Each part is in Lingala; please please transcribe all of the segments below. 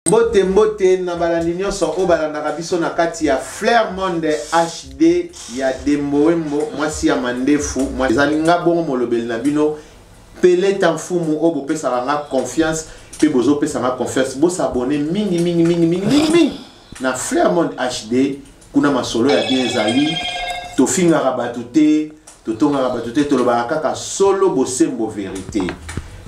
Mbote mbote na balandi nyonso oyo balandaka biso na kati ya Flair Monde HD ya Dembowembo, mwasi ya mandefu. Ezali nga bongo molobeli na bino Peleta Mfumu oyo bopesaka nga confiance mpe bozopesa nga confiance. Bosabone mingi mingi mingi mingi mingi mingi na Flair Monde HD. Kuna masolo ya bien ezali, tofingaka bato te, totongaka bato te, tolobaka kaka solo, bosembo, verite.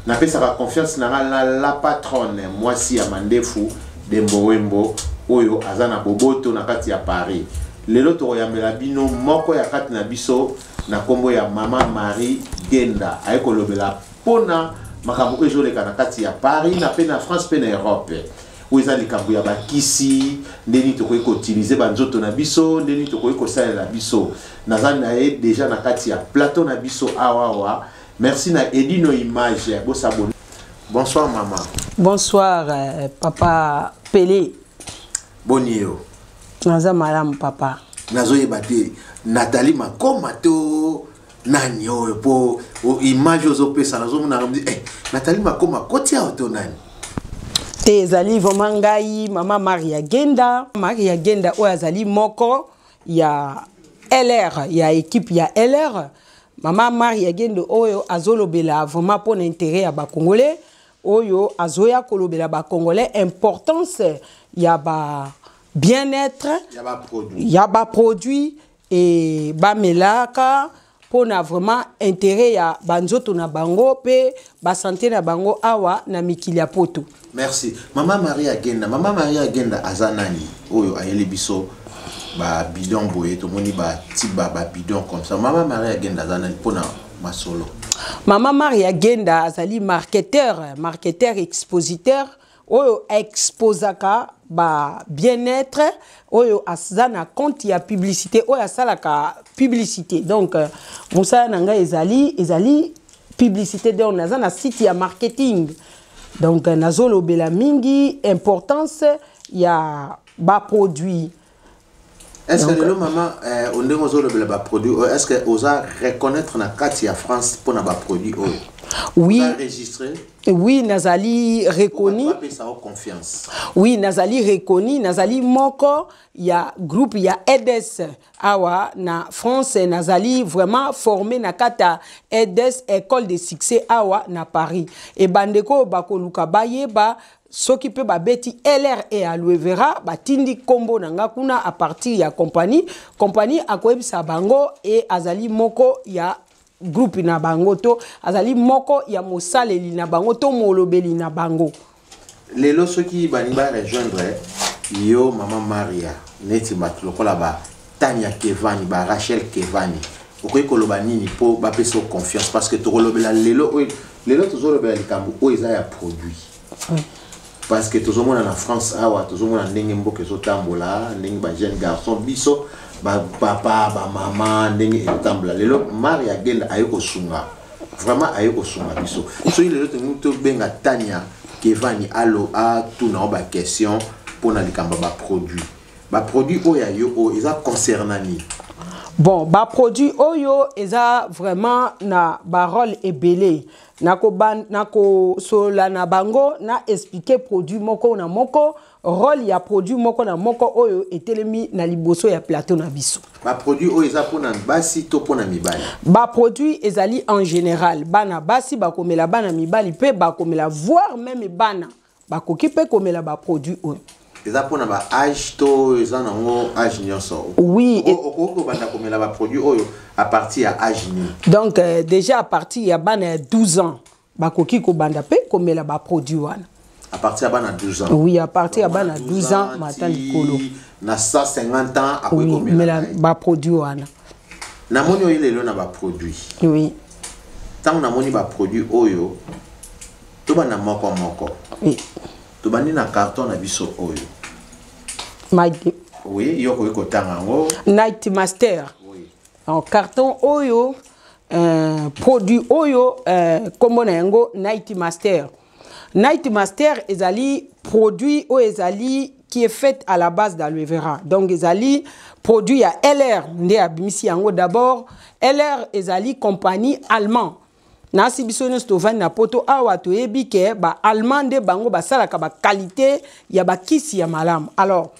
Napesaka confiance na nga na la patronne, mwasi ya mandefu, Dembo Wembo, oyo aza na boboto na kati ya Paris. Lelo tokoyambela bino moko ya kati na biso na kombo ya Mama Marie Genda, aye kolobela mpona makambo oyo ezoleka na kati ya Paris na mpe na France mpe na Europe, oyo eza likambo ya bakisi, ndeni tokoki koutilize banzoto na biso, ndeni tokoki kosalela biso. Naza na ye deja na kati ya plateau na biso awawa. Merci na Edino Image, bosabone. Bonsoir mama. Bonsoir papa Pele. Boni yo? Naza malamu papa. Nazoyeba te Nathalie Makoma to nani oyo, po image ozopesa nazomona Nathalie Makoma koti awa to nani? Te, ezali vraiment ngai mama Maria Genda. Maria Genda oyo azali moko ya LR, ya équipe ya LR. Mama Maria Genda oyo azolobela vraiment pour l'intérêt ya ba Congolais, oyo azoya kolobela ba Congolais importance ya ba bien-être, ya ba produit, ya ba produit et ba melaka pona vraiment intérêt ya banzoto na bango pe ba santé na bango awa na mikili ya poto. Merci. Mama Maria Genda, Mama Maria Genda aza nani oyo ayeli biso ba bidon boye, tomoni ba tiba ba bidon comme ça. Mama Maria Genda aza nani pona masolo? Mama Maria Genda azali marketeur, marketeur expositeur oyo exposaka ba bien-être, oyo aza na compte ya publicité, oyo asalaka publicité. Donc mosala na ngai ezali publicité, donc naza na site ya marketing. Donc nazolobela mingi importance ya ba produit. Est-ce que lelo mama ondenge ozolobela ba produit oyo, est-ce que oza reconnaître na kati ya France mpona ba produit oyo? Oui. Oza enregistré? Oui, nazali reconnu. Bapesa yo confiance. Oui, nazali reconnu, nazali moko ya groupe ya EDS awa na France, nazali vraiment formé na kata EDS, école de succès awa na Paris. Et bandeko bakoluka bayeba soki pe babeti LR et aloe vera, batindi kombo na nga kuna à partir ya compagnie. Compagnie akoyebisa bango et azali moko ya groupe na bango to azali moko ya mosaleli na bango to molobeli na bango. Lelo soki balingi ba rejoindre yo Mama Maria, neti bato lokola ba Tania Kevani, ba Rachel Kevani, okoki koloba nini po bapesa yo confiance? Parce que tokolobela lelo oyo, lelo tozolobela likambo oyo eza ya produit. Parce que tozomona na France awa, tozomona ndenge mboka ezotambola, ndenge ba jeune garçon biso, ba papa, ba mama, ndenge ezotambola. Lelo Maria Genda aye kosunga, vraiment aye kosunga biso. Soki lelo tolingi tobenga Tania Kevani alo atuna ba question mpona likambo ya ba produit. Ba produit oyo ya yo oyo eza concernant nini? Bon, ba produit oyo eza vraiment na ba rôle ebele. Nakosolola na bango, na expliquer produit moko na moko, rôle ya produit moko na moko oyo etelemi na liboso ya plateau na biso. Ba produit oyo eza mpona basi to mpona mibali? Ba produit ezali en général bana basi bakomela, bana mibali mpe bakomela, voire même bana bakoki mpe komela ba produit oyo. Eza mpona ba âge to eza nango âge nyonso? Oui. Okoki kobanda komela ba produit oyo à partir ya âge nini? Donc déjà à partir ya bana ya 12 ans bakoki kobanda mpe komela ba produit wana. À partir ya bana 12 ans? Oui, à partir ya bana 12 ans mata likolo. Na 150 ans akoki Oui, komela mela na ye. ba produit wana. Namoni oyo lelo na ba produit. Oui. Ntango namoni ba produit oyo, tobanda moko moko. Oui. Tobandi na carton na biso oyo. Mike. Oui, yo okoki kotanga yango. Night Master. Oui. En carton oyo, produit oyo, kombo na yango Night Master. Night Master ezali produit oyo ezali qui est fait à la base d'aloe vera. Donc ezali produit ya LR nde abimisi yango d'abord. LR ezali compagnie allemand. Nasi biso nyonso tovandi na poto awa, toyebi ke baallemand nde bango basalaka baqualité ya bakisi ya malamu. Alors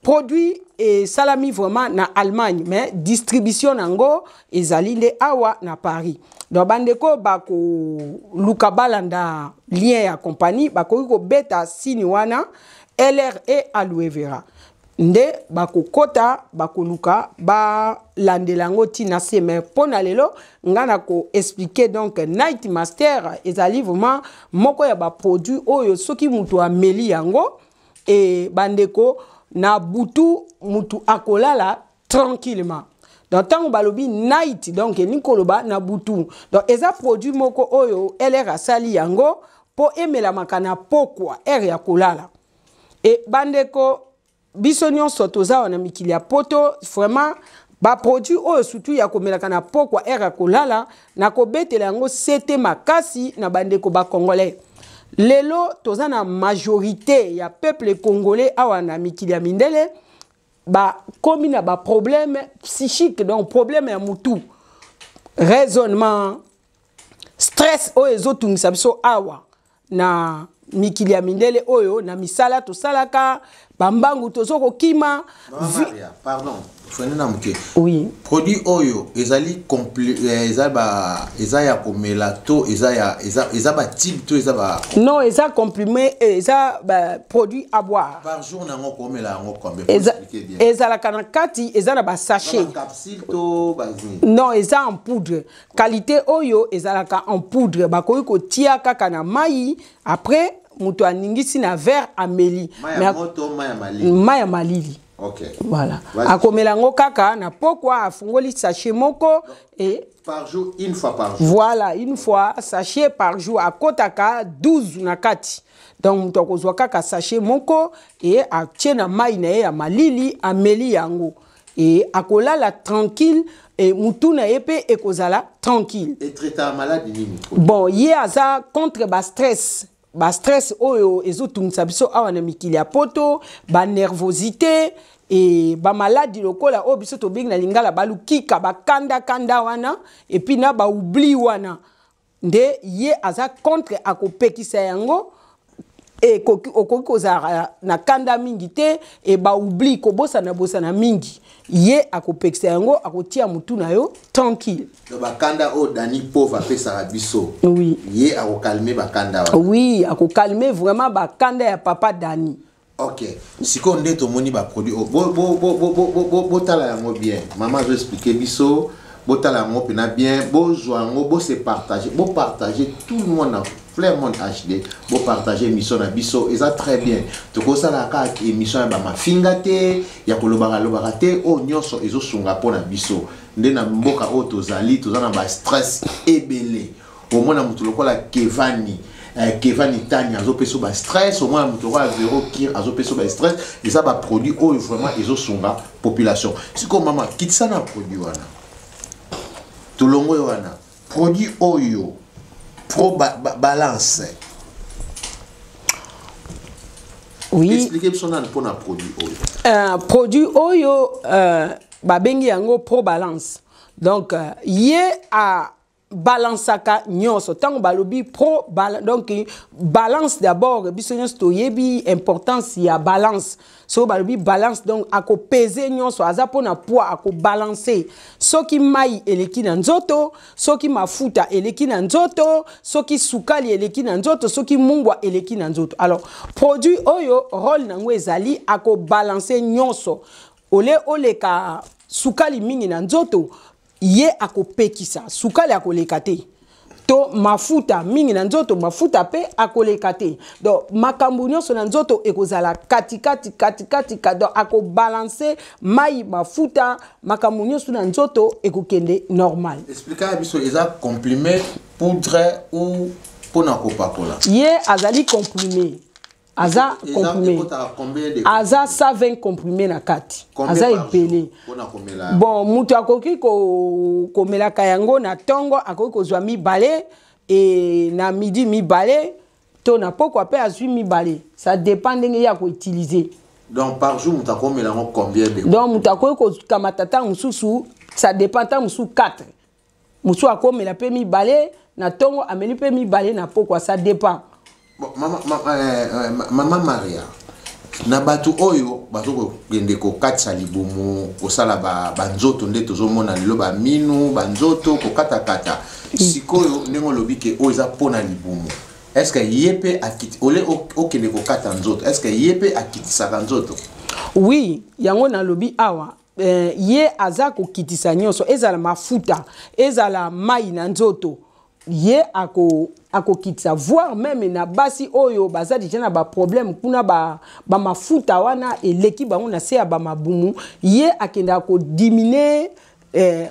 produit esalami vraiment na Allemagne, mais distribution nango ezali nde awa na Paris. Donc bandeko bakoluka balanda lien ya compagnie, bakoki kobeta sini wana LRE Aloe Vera, nde bakokota, bakoluka balandela yango ntina se. Mais mpo na lelo, nga na koexpliquer. Donc Night Master ezali vraiment moko ya baproduit oyo soki moto ameli yango e, bandeko, na butu mutu akolala tranquillement. Donc ntango balobi night, donc elingi koloba na butu. Donc eza produit moko oyo LR asali yango mpo emelamaka na pokwa, heure ya kolala. E bandeko, biso nyonso toza awa na mikili ya poto, vraiment baproduit oyo surtout ya komelaka na pokwa, heure ya kolala, na kobetela yango sete makasi na bandeko bacongolais. Lelo toza na majorité ya peuple congolais awa na mikili ya mindele bakomi na baproblème psychique, donc problème ya mutu, raisonnement, stress oyo ezotungisa biso awa na mikili ya mindele oyo, na misala tosalaka, bambangu tozo kokima. Maria, pardon, freine na moke. Oui. Produit oyo ezali eza ba eza ya komela to eza ya eza ba type to eza ba? Non, eza comprimé, eza ba produit à boire. Par jour nango komela yango combien? Eza, ezalaka na kati, eza na basachet. Capsule to ba? Non, eza en poudre. Qualité oyo ezalaka en poudre, bakoki kotia kaka na mai, après moto aningisi na verre, ameli. Mai ya malili. Okay. Voilà, akomela yango kaka na pokwa, afungoli sachet moko e. Par jour, une fois par jour? Voilà, une fois sachet par jour, akotaka 12 na kati. Donc moto akozwa kaka sachet moko e, atie na mai na ye ya malili, ameli yango e, akolala tranquille e, mutu na ye mpe ekozala tranquille. Etraitaka maladi nini? Bon, ye aza contre bastress, bastress oyo ezotungisa biso awa na mikili ya poto, banervosité e bamaladi lokola oyo biso tobengi na lingala balukika, bakandakanda wana, et puis na baoubli wana nde ye aza contre, akopekisa yango. Okoki kozala na kanda mingi te e baoubli, kobosana-bosana mingi, ye akopekisa yango, akotia mutu na yo tranquille. Bakanda oyo Dani Pauvre apesaka biso? Oui. Ye akocalmer bakanda wana? Oui, akocalmer vraiment bakanda ya papa Dani. Ok, sikoyo nde tomoni baproduit oyo, botala yango bien. Mama azoexpliquer biso, botala yango mpena bien, bozwa yango, bose partage, bopartage tout le monde na Flairmont HD, bopartage émission na biso, eza très bien. Tokosala kaka émission ya bamafinga te, ya kolobaka lobaka te, oyo nyonso ezosunga mpo na biso. Nde na mboka oyo tozali, toza na bastress ebele. Omona moto lokola Kevani, Kevani Tani azopesa bastress, omona moto lokola Vero Kir azopesa bastress. Eza baproduit oyo vraiment ezosunga population. Sikoyo mama, kitisa na produit wana, tolongo wana produit oyo pro balance. Oui. Explique biso nani mpona produit oyo. Produit oyo babengi yango pro balance. Donc ye a balansaka nyonso. Ntango balobi pro donc balance, d'abord biso nyonso toyebi importance ya balance. Soki balobi balance, donc akopese nyonso, aza mpona poids, akobalance soki mai eleki na nzoto, soki mafuta eleki na nzoto, soki sukali eleki na nzoto, soki mungwa eleki na nzoto. Alors produit oyo, rôle nango ezali akobalance nyonso. Ole oleka sukali mingi na nzoto, ye akopekisa sukali akoleka te, to mafuta mingi na nzoto, mafuta mpe akoleka te. Donc makambo nyonso na nzoto ekozala katikati, katikati. Donc akobalance mai, mafuta, makambo nyonso na nzoto ekokende normal. Explika biso, eza comprimé, poudre ou mpona kopakola? Ye azali comprimé, aza comprimé, aza 120 comprimé na kati, aza ebele. Bon, moto akoki komelaka yango na ntongo, akoki kozwa mibale e, na midi mibale, to na pokwa mpe azwi mibale, ça dépend ndenge ye akoutiliser. Donc par jour moto akomela yango combien de? Donc moto akoki kokamata ntango mosusu, ça dépend, ntango mosusu 4. Mosusu akomela mpe mibale na ntongo, ameli mpe mibale na pokwa, ça dépend. Bon, mama Maria, na bato oyo bazokokende kokatisa libumu, kosala banzoto nde tozomona lelo, baminu, banzoto kokatakata, sikoyo ndenge olobi ke oyo eza mpona libumu, est ce que ye mpe akiti ole okende kokata nzoto, est ce que ye mpe akitisaka nzoto? Oui, yango nalobi awa, ye aza kokitisa nyonso, ezala mafuta, ezala mai na nzoto, ye akokitisa, voire même na basi oyo baza déjà na baproblème kuna, bamafuta wana eleki bango na se ya bamabumu, ye akendaka kodiminuer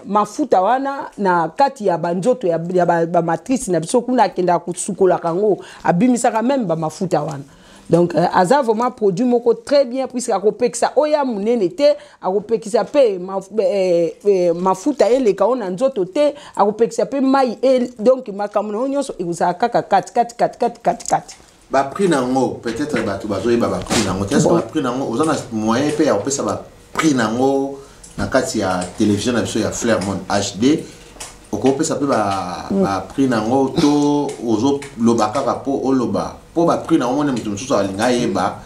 mafuta wana na kati ya banzoto ya bamatrice na biso kuna. Akendaka kosukolaka yango, abimisaka même bamafuta wana. Donc aza vraiment produit moko très bien, puisque akopekisa oyo ya monene te, akopekisa mpe mafuta eleka oyo na nzoto te, akopekisa mpe mai donc makambo na yo nyonso ekozala kaka kati kati kati kati kati kati. Baprix nango, peut-être bato bazoyeba baprix nango te. Est-ce Bon. Baprix nango, oza na moyen mpe ya kopesa baprix nango na kati ya télévision na biso ya Flair Monde HD? Okopesa mpe baprix nango to ozoloba kaka mpo oloba mpo baprix nango mone moto mosusu alinga ayeba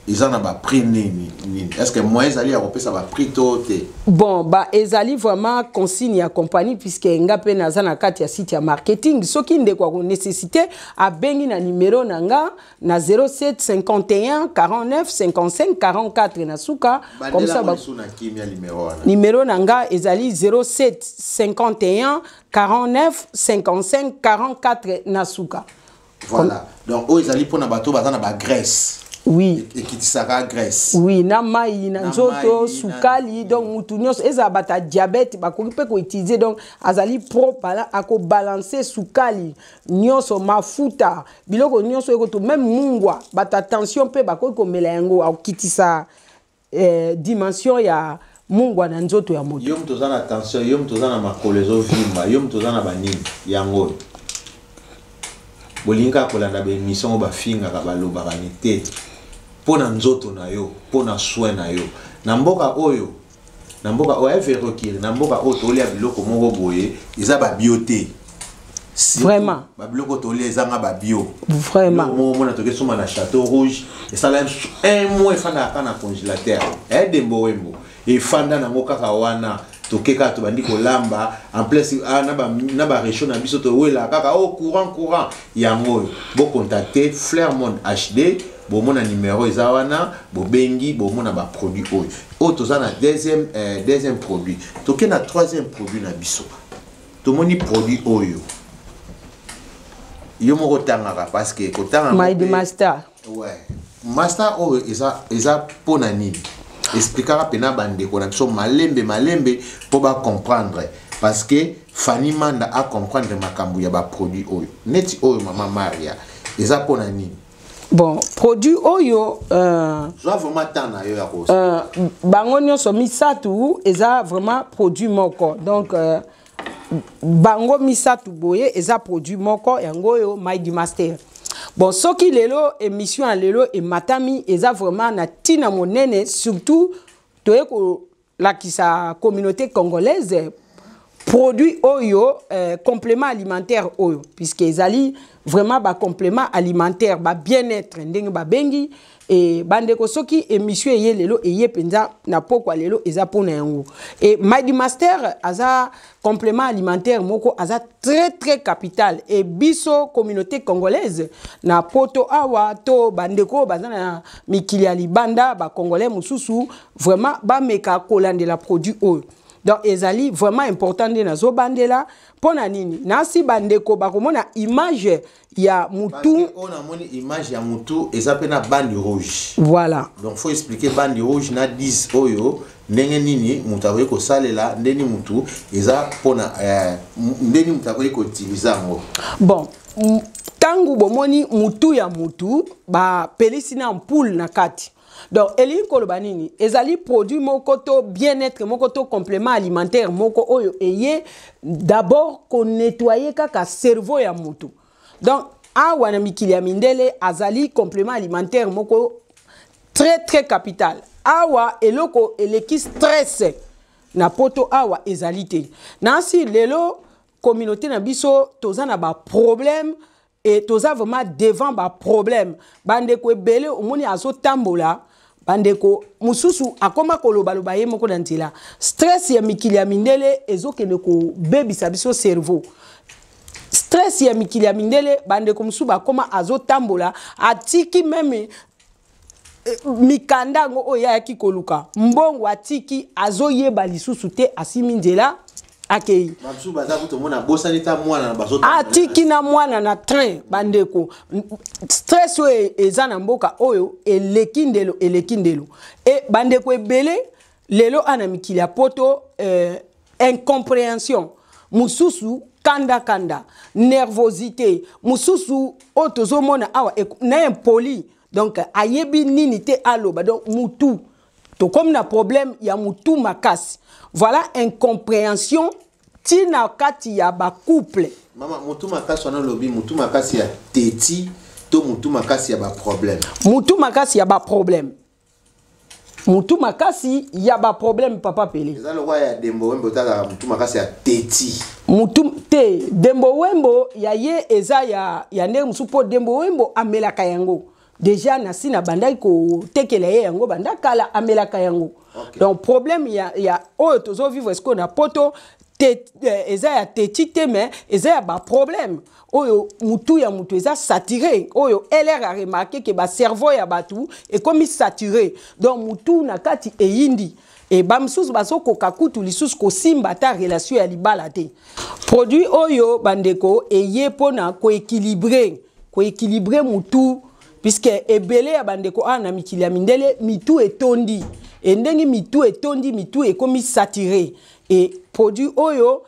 eza na baprix nini nini? Est ce que moyen ezali ya kopesa baprix to te? Bon, ba ezali vraiment consigne ya compagnie, puisque nga mpe naza na kati ya site ya marketing. Soki ndeko akonécessité, abengi na numero na nga na 07 51 49 55 44 na suka, comme ça. Bandela na kimia numéro wana. Numero na nga ezali 07 51 49 55 44 na suka. Voilà, donc oyo ezali mpona bato baza na bagraisse? Ekitisaka graisse? Oui, na mai na Na nzoto, mai, sukali. Donc mutu nyonso, ezala bato ya diabète, bakoki mpe koutiliser. Donc azali propre, akobalancer sukali nyonso, mafuta, biloko nyonso ekoto, même mungwa. Bato ya tension mpe bakoki komela yango, akokitisa dimension ya mungwa na nzoto ya moto. Yo moto oza na tension, yo moto oza na makolo ezovimba, yo moto oza na banini, yango oyo bolingi kaka kolanda baémission oyo bafingaka, balobaka ni te mpo na nzoto na yo, mpo na soin na yo. Na mboka oyo everokiri, na mboka oyo tolia biloko moko boye eza babio te. Surtout, babiloko tolia ezanga babio. Biloko moko mona toke soma na Château Rouge, esala un mois efandaka kaka na congélateur, edembo wembo efanda nango kaka wana. Toke kaka, tobandi kolamba. En plus, na baréchaud na biso towelaka kaka o courant courant. Yango oyo, bocontacte Flair Monde HD, bomona numéro eza wana, bobengi, bomona baproduit oyo. Oyo toza na deuxième produit, toke na troisième produit na biso. Tomoni produit oyo, yo moko otangaka, parce que kotanga My Master. Ouais, master oyo eza mpona nini? Expliquaka mpena bandeko na biso malembe malembe mpo bacomprendre, parce que Fanny Manda acomprendre makambo ya baproduit oyo. Neti oyo, mama Maria, eza mpona nini? Bon, produit oyo Zwa vraiment temps na yo ya ko bango nyonso misato eza vraiment produit moko. Donc bango misato boye eza produit moko, yango oyo Mighty Master. Bon, soki lelo émission ya lelo ematami, eza vraiment na ntina monene, surtout toye kolakisa communauté congolaise produit oyo, complément alimentaire oyo, puisque ezali vraiment bacomplément alimentaire, ba bien-être ndenge babengi. E bandeko, soki émission eye lelo, eye mpenza na pokwa lelo, eza mpona yango. E Mighty Master aza complément alimentaire moko aza très très capital. E biso communauté congolaise na Poto awa to bandeko oyo baza na mikili ya libanda, bacongolais mosusu, vraiment bameka kolandela produit oyo. Donc ezali vraiment important nde nazobandela. Mpo na nini? Nasi bandeko bakomona image ya mutu. Oyo namoni image ya mutu, eza mpe na bande rouge. Voilà. Donc faut expliquer bande rouge na 10 oyo, ndenge nini moto akoki kosalela, ndenge mutu eza mpona ndenge moto akoki koutiliser yango. Bon, ntango bomoni mutu ya mutu, bapelisi na ampoule na kati. Donc elingi koloba nini? Ezali produit moko to bien-être moko to complément alimentaire moko oyo eye d'abord konettoyer kaka cerveau ya mutu. Donc awa na mikili ya mindele, azali complément alimentaire moko très très capital. Awa eloko eleki stress na Poto awa ezali te. Nasi lelo Communauté na biso toza na baproblème et toza vraiment devant baproblème. Bandeko ebele, omoni azotambola, bandeko mosusu akoma kolobaloba ye moko na nzela. Stress ya mikili ya mindele ezokende kobebisa biso cerveau. Stress ya mikili ya mindele, bandeko mosusu bakoma azotambola, atiki même mikanda yango oyo ayaki koluka mbongo, atiki, azoyeba lisusu te, asimi nzela, akei. Bamosusu baza kutomona abosani ta mwana na bazotambola. Atiki na mwana na train. Bandeko, stress oyo eza na mboka oyo eleki ndelo, eleki ndelo. E bandeko ebele lelo ana mikili ya poto, incompréhension mosusu, kanda kanda, nervosité mosusu oyo tozomona awa na impoli. Donc ayebi nini te aloba. Donc mutu, tokomi na problème ya mutu makasi. Voilà, incompréhension ntina kati ya bacouple. Mama, mutu makasi wana olobi, mutu makasi ya teti to mutu makasi ya baproblème? Mutu makasi ya baproblème, mutu makasi ya baproblème, papa Pele. Eza lokwa ya Dembo Wembo, otazalaka mutu makasi ya teti. Mutu te. Dembo Wembo ya ye eza ya ndenge mosusu, mpo Dembo Wembo amelaka yango déjà. Na si na bandaki kotekela ye yango banda kala, amelaka yango. Donc problème ya oyo tozovivre sikoyo na poto te, eza ya teti te, mais eza ya baproblème oyo mutu ya mutu eza saturé. Oyo LR a remarqué ke bacerveau ya bato ekomi saturé. Donc mutu na kati eyindi e bamosusu bazokoka kutu lisusu kosimba ata relation ya libala te. Produit oyo, bandeko, eye mpona koéquilibrer mutu, puisque ebele ya bandeko awa na mikili ya mindele, mitu etondi. E ndenge mitu etondi, mitu ekomi saturé. E produit oyo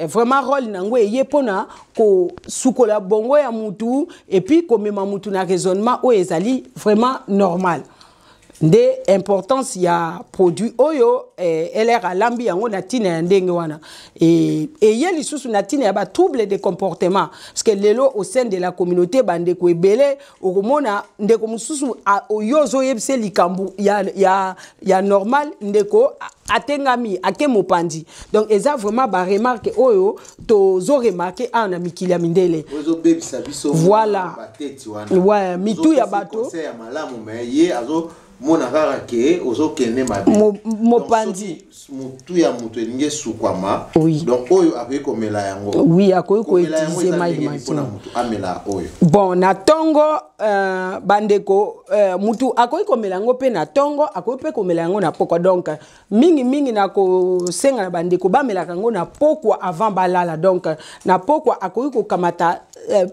vraiment rôle nango eye mpona kosukola bongo ya mutu et puis komema mutu na raisonnement oyo ezali vraiment normal. Nde importance ya produit oyo LR alambi yango na ntina ya ndenge wana. Eye lisusu na ntina ya batrouble de comportement, parce que lelo au sein de la communauté, bandeko ebele, okomona ndeko mosusu, oyo ozoyebisa likambo ya normal, ndeko atengami, ake mopanzi. Donc eza vraiment baremarque oyo tozoremarquer awa na mikili ya mindele. Ozobebisa biso. Voilà. Bateti wana. Ouais, mitu ya bato. Conseil ya malamu, mais ye azomona kaka ke ozokende mabe. Mopanzi. Mutu ya moto elingi esukwama. Oui. Donc oyo akoki komela yango? Oui, akoki Komela yango koutiliser eza mai ndenge nini mpona motu amela oyo? Bon, na ntongo, bandeko, mutu akoki komela yango mpe na ntongo, akoki mpe komela yango na pokwa. Donc mingimingi na kosenga na bandeko bamelaka yango na pokwa avant balala. Donc na pokwa akoki kokamata,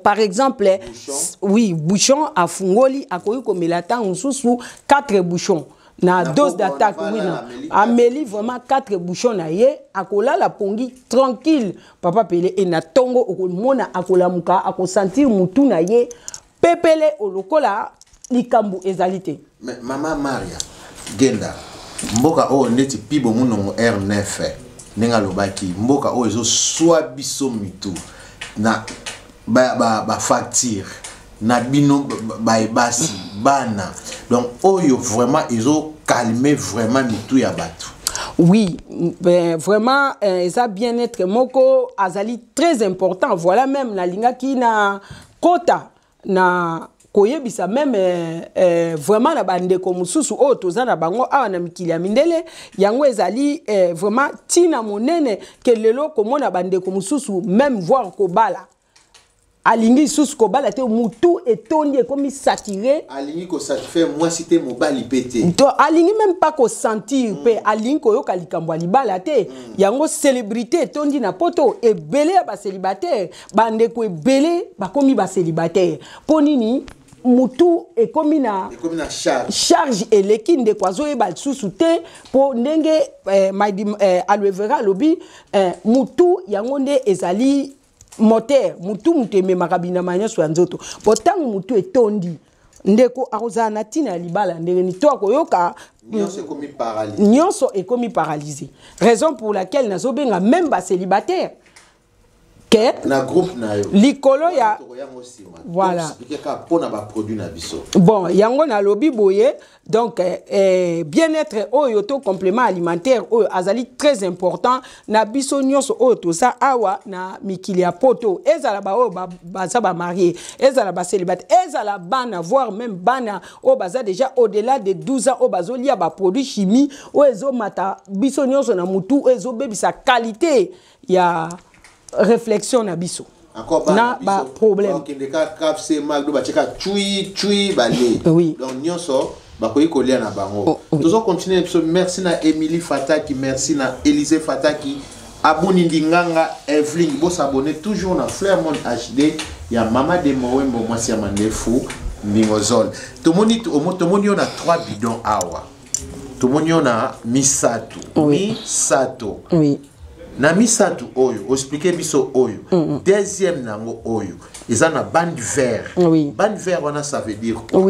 par exemple, Bouchon. Oui, bouchon afungoli, akoki komela ntango mosusu 4 bouchons na Na dose pokwa, d'attaque. wana Oui, balala, na ameli. Ameli vraiment 4 bouchons na ye, akolala pongi tranquille, papa Pele. E na ntongo okomona akolamuka, akosentir mutu na ye pepele, olokola likambo ezali te. Mais mama Maria Genda, mboka oyo neti Pibo Munongo R9 ndenge alobaki, mboka oyo ezoswa biso mitu na bafacture na bino baebasi bana. Donc oyo vraiment ezocalmer vraiment mitu ya bato. Oui, ben, vraiment, eza bien-être moko azali très important. Voilà, même nalingaki na kota na koyebisa même vraiment na bandeko mosusu oyo toza na bango awa na mikili ya mindele, yango ezali vraiment ntina monene ke lelo komona bandeko mosusu, même voir kobala, alingi lisusu kobala te, mutu etondi, ekomi saturé. Alingi kosatisfaire mwasi te, mobali mpe te. To alingi même pas kosentir mpe alingi koyoka likambo ya libala te. Yango célébrité etondi na poto, ebele ya bacélibataire. Bandeko ebele bakomi bacélibataire mpo nini? Mutu ekomi na Ekomi na charge. Charge eleki, ndeko azoyeba lisusu te, mpo ndenge Maidi, aloe vera alobi, mutu yango nde ezali moteur. Mutu ememaka binama nyonso ya nzoto, po ntango mutu etondi, ndeko akozala na ntina ya libala ndenge nini to akoyoka? Nyonso ekomi paralyse. Nyonso ekomi paralysé, raison pour laquelle nazobenga même bacélibataire. Ke na groupe na yo likolo ya voilà kaka mpona baproduit na biso. Bon, yango nalobi boye. Donc bien-être oyo to complément alimentaire oyo azali très important na biso nyonso oyo toza awa na mikili ya Poto, ezala baoyo baza bamarié, ezala bacélibataire, ezala bana, voire même bana oyo baza déjà au-delà de 12 ans, oyo bazolia baproduit chimie oyo ezomata biso nyonso na mutu, oyo ezobebisa qualité ya réflexion na biso na baproblème. Okende kaka KFC, McDo, batiaka chui chui, bale. Donc nyonso bakoki kolia na bango. Oh, oui. Tozocontinue biso. Merci na Émilie Fataki, merci na Élysée Fataki, Abuni Ndinganga, Eveline. Bosabone toujours na Flairmont HD ya Mama de Mowembo, mwasi ya mandefu ndingozol. Tomoni yo na 3 bidon awa, tomoni yo na misato. Misato. Na misato oyo oexplike biso oyo deuxième nango oyo eza na bande vert. Bande vert wana, ça veut dire quoi?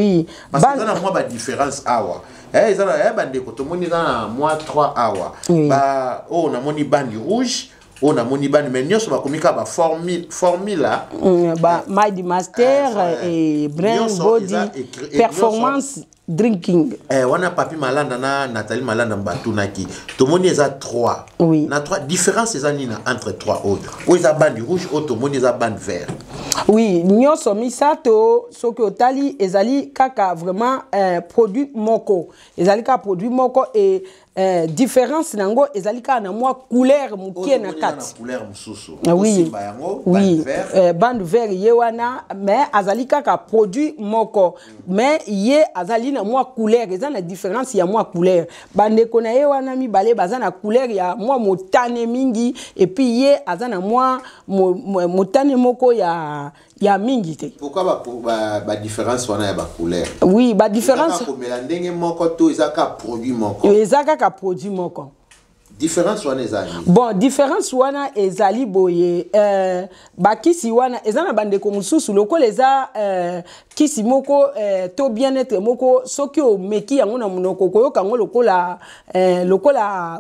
Parce que eza na mwa badifférence awa. Eza na bandeko, tomoni eza na mwa 3 awa. Ba oyo namoni bande rouge, oyo namoni bande, mais nyonso bakomi kaka baformule formule. Ba Mind Master et Brain Nyonso Body eza Performance Drinking. Wana Papi Malanda na Nathalie Malanda batunaki. Tomoni eza 3. Na 3, différence eza nini entre 3 oyo? Oyo eza bande rouge, oyo tomoni eza bande vert. Oui, nyonso misato, soki otali, ezali kaka vraiment produit moko, ezali kaka produit moko et différence nango ezali kaka na mwa couleur moke Oyo na tomoni eza na kati. Couleur mosusu. Oui. Osimba yango. Oui. Bande vert. Bande vert ye wana, mais azali kaka produit moko, mais ye azali na mwa couleur, eza na différence ya mwa couleur. Bandeko na ye wana mibale baza na couleur ya mwa motane mingi, et puis ye aza na mwa motane moko ya mingi te. Pourquoi ba différence wana ya bacouleur? Oui, badifférence. Eza komela ndenge moko to eza kaka produit moko? Eza kaka produit moko. Différence wana eza nini? Bon, différence wana ezali boye: bakisi wana eza na bandeko mosusu lokola eza kisi moko to bien-être moko, soki omeki yango na monoko, okoyoka yango lokola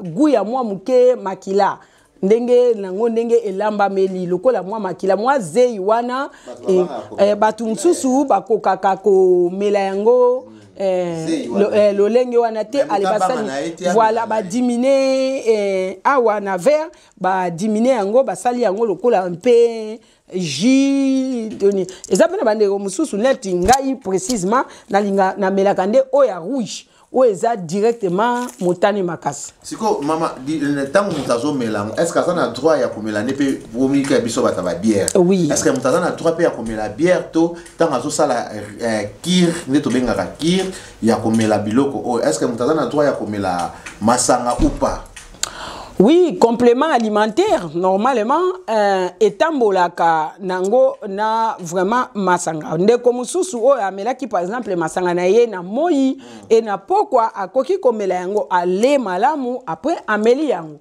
goût ya mwa moke makila, ndenge nango ndenge elambameli lokola mwa makila, mwa zei wana. Bato babangaka komela. Bato mosusu bakokaka komela yango Zei wana. Lolenge wana te. Mais Ale moto abanga basali na ye te, voilà. amela na ye. Badimine awa na vert, badimine yango, basali yango lokola mpe jus toni. Eza mpe na bandeko mosusu neti ngai précisement, nalinga namelaka nde oyo ya rouge, oyo eza directement motane makasi. Sikoyo mama, ntango moto azomela yango, est ce que aza na droit ya komela nde mpe bomika ya biso bato ya babière? Oui. Est ce que moto aza na droit mpe ya komela bière to ntango azosala cure, nde tobengaka cure ya komela biloko oyo, est ce que moto aza na droit ya komela masanga ou pas? Oui, complément alimentaire normalement etambolaka nango na vraiment masanga. Ndeko mosusu oyo amelaki par exemple masanga na ye na moi e na pokwa, akoki komela yango, ale malamu, après ameli yango.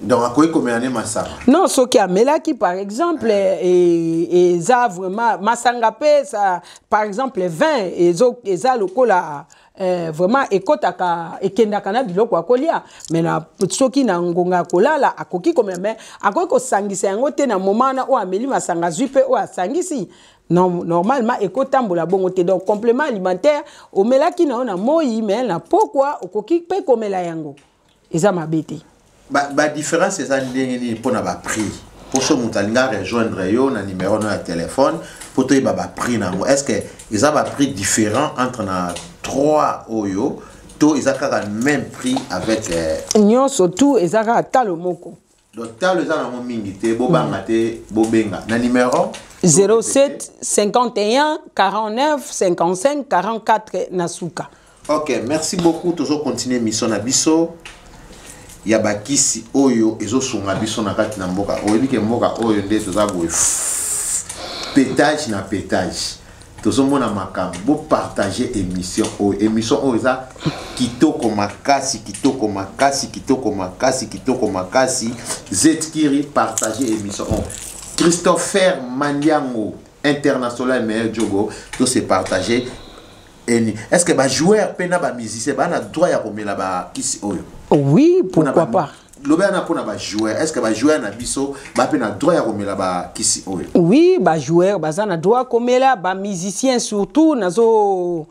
Donc akoki komela nde masanga? Non, soki amelaki par exemple eza vraiment masanga mpe sa, par exemple vin eza lokola vraiment ekɔtaka, ekendaka na biloko ya kolia, mais na soki na ngonga ya kolala akoki komela, mais akoki kosangisa yango te na moment wana oyo ameli masanga, azwi mpe oyo asangisi. Non, normalement ekotambola bongo te. Donc complément alimentaire omelaki na yo na moi, mais na pokwa okoki mpe komela yango, eza mabe te. Badifférence eza ndenge nini mpona baprix? Mpo so moto alingi arejoindre yo na numero no ya telefone mpo toyeba baprix nango, est ce que eza baprix différent entre na 3 oyo to eza kaka même prix avec Nyonso tu eza kaka talo moko. Donc talo eza nango mingi te, bobanga te, bobenga na numero. 07 51 49 55 44 na suka. Ok, merci beaucoup. Tozocontinue mission na biso ya bakisi oyo ezosunga biso na kati na mboka. Oyebi ke mboka oyo nde toza boye, pétage na pétage, tozomona makambo. Bopartage émission oyo, émission oyo eza kitoko makasi, kitoko makasi, kitoko makasi, kitoko makasi. Zetkiri, partage émission oyo. Christopher Mandiango international, meilleur jogo, to se partager eni. Est ce que bajoueur mpe na bamusicien baa na droit ya komela bakisi oyo? Oui, pourquoi pas. Lobela na mpona bajoueur. Est ce que bajoueur na biso bape na droit ya komela bakisi oyo? Oui, bajoueur baza na droit komela, bamusicien surtout. Nazo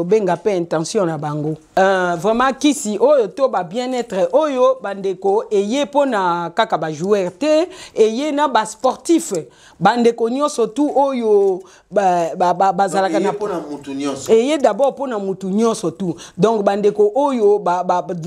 benga mpe intention na bango. Vraiment kisi oyo to ba bien-être oyo, bandeko, eye mpona kaka bajoueur te, eye na basportif, bandeko nyonso tu oyo bazalaka na mpona mutu nyonso. Eye d'abord mpona mutu nyonso tu. Donc bandeko oyo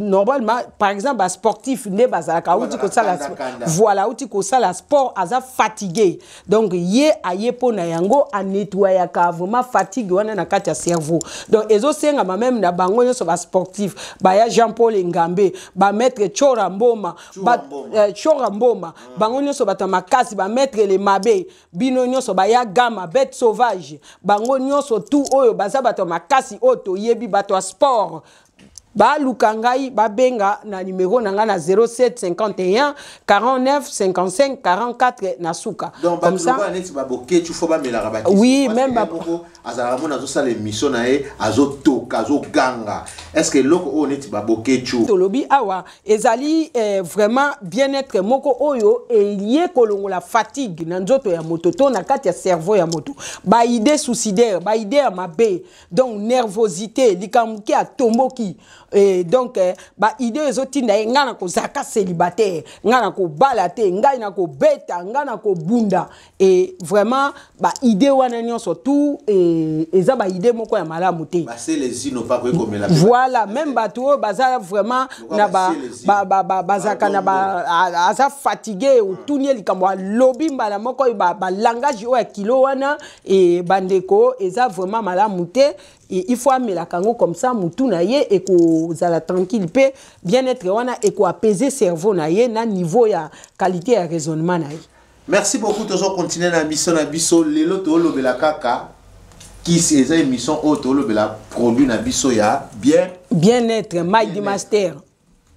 normalement, par exemple basportif nde bazalaka, auti kosala, voilà, auti kosala sport, aza fatigué, donc ye aye mpona yango, anettoyaka vraiment fatigue wana na kati ya cerveau. Donc ezosengama même na bango nyonso basportif, baya Jean Paul Ngambe, bamaître Chora Mboma, Chora Mboma, bango nyonso bato ya makasi, bamaître le mabe, bino nyonso baya gama bête sauvage, bango nyonso tu oyo baza bato ya makasi oyo toyebi, bato ya sport, baluka ngai, babenga na numero na ngai na 07 51 49 55 44 na suka. Donc comme ça neti baboketu fo bamelaka bakisi? Oui, même. Moko azalaka mona azosala émission na ye, azotoka, azoganga. Est ce que eloko oyo neti baboketu? Tolobi awa ezali vraiment bien-être moko oyo eye kolongola fatigue na nzoto ya moto to na kati ya cerveau ya moto, baidée suicidaire, baidée ya mabe, donc nervosité, likambo ki atomboki. Et donc baidée ezotinda ye: ngai na kozalaka célibataire, ngai na kobala te, ngai na kobeta, ngai na kobunda. Et vraiment baidée wana nyonso tu eza baidée moko ya malamu te. Voilà, même bato oyo baza vraiment na bazalaka na aza fatigué, otuni ye likambo, alobi mbala moko oyo balangage oyo ya kilo wana. E bandeko, eza vraiment malamu te. Et il faut amelaka yango, comme ça mutu na ye ekozala tranquille, mpe bien-être wana ekoapaiser cerveau na ye na niveau ya qualité ya raisonnement na ye. Merci beaucoup. Tozocontinue na mission na biso. Lelo toolobela kaka kisi. Eza émission oyo toolobela produit na biso ya bien bien-être Mighty Master.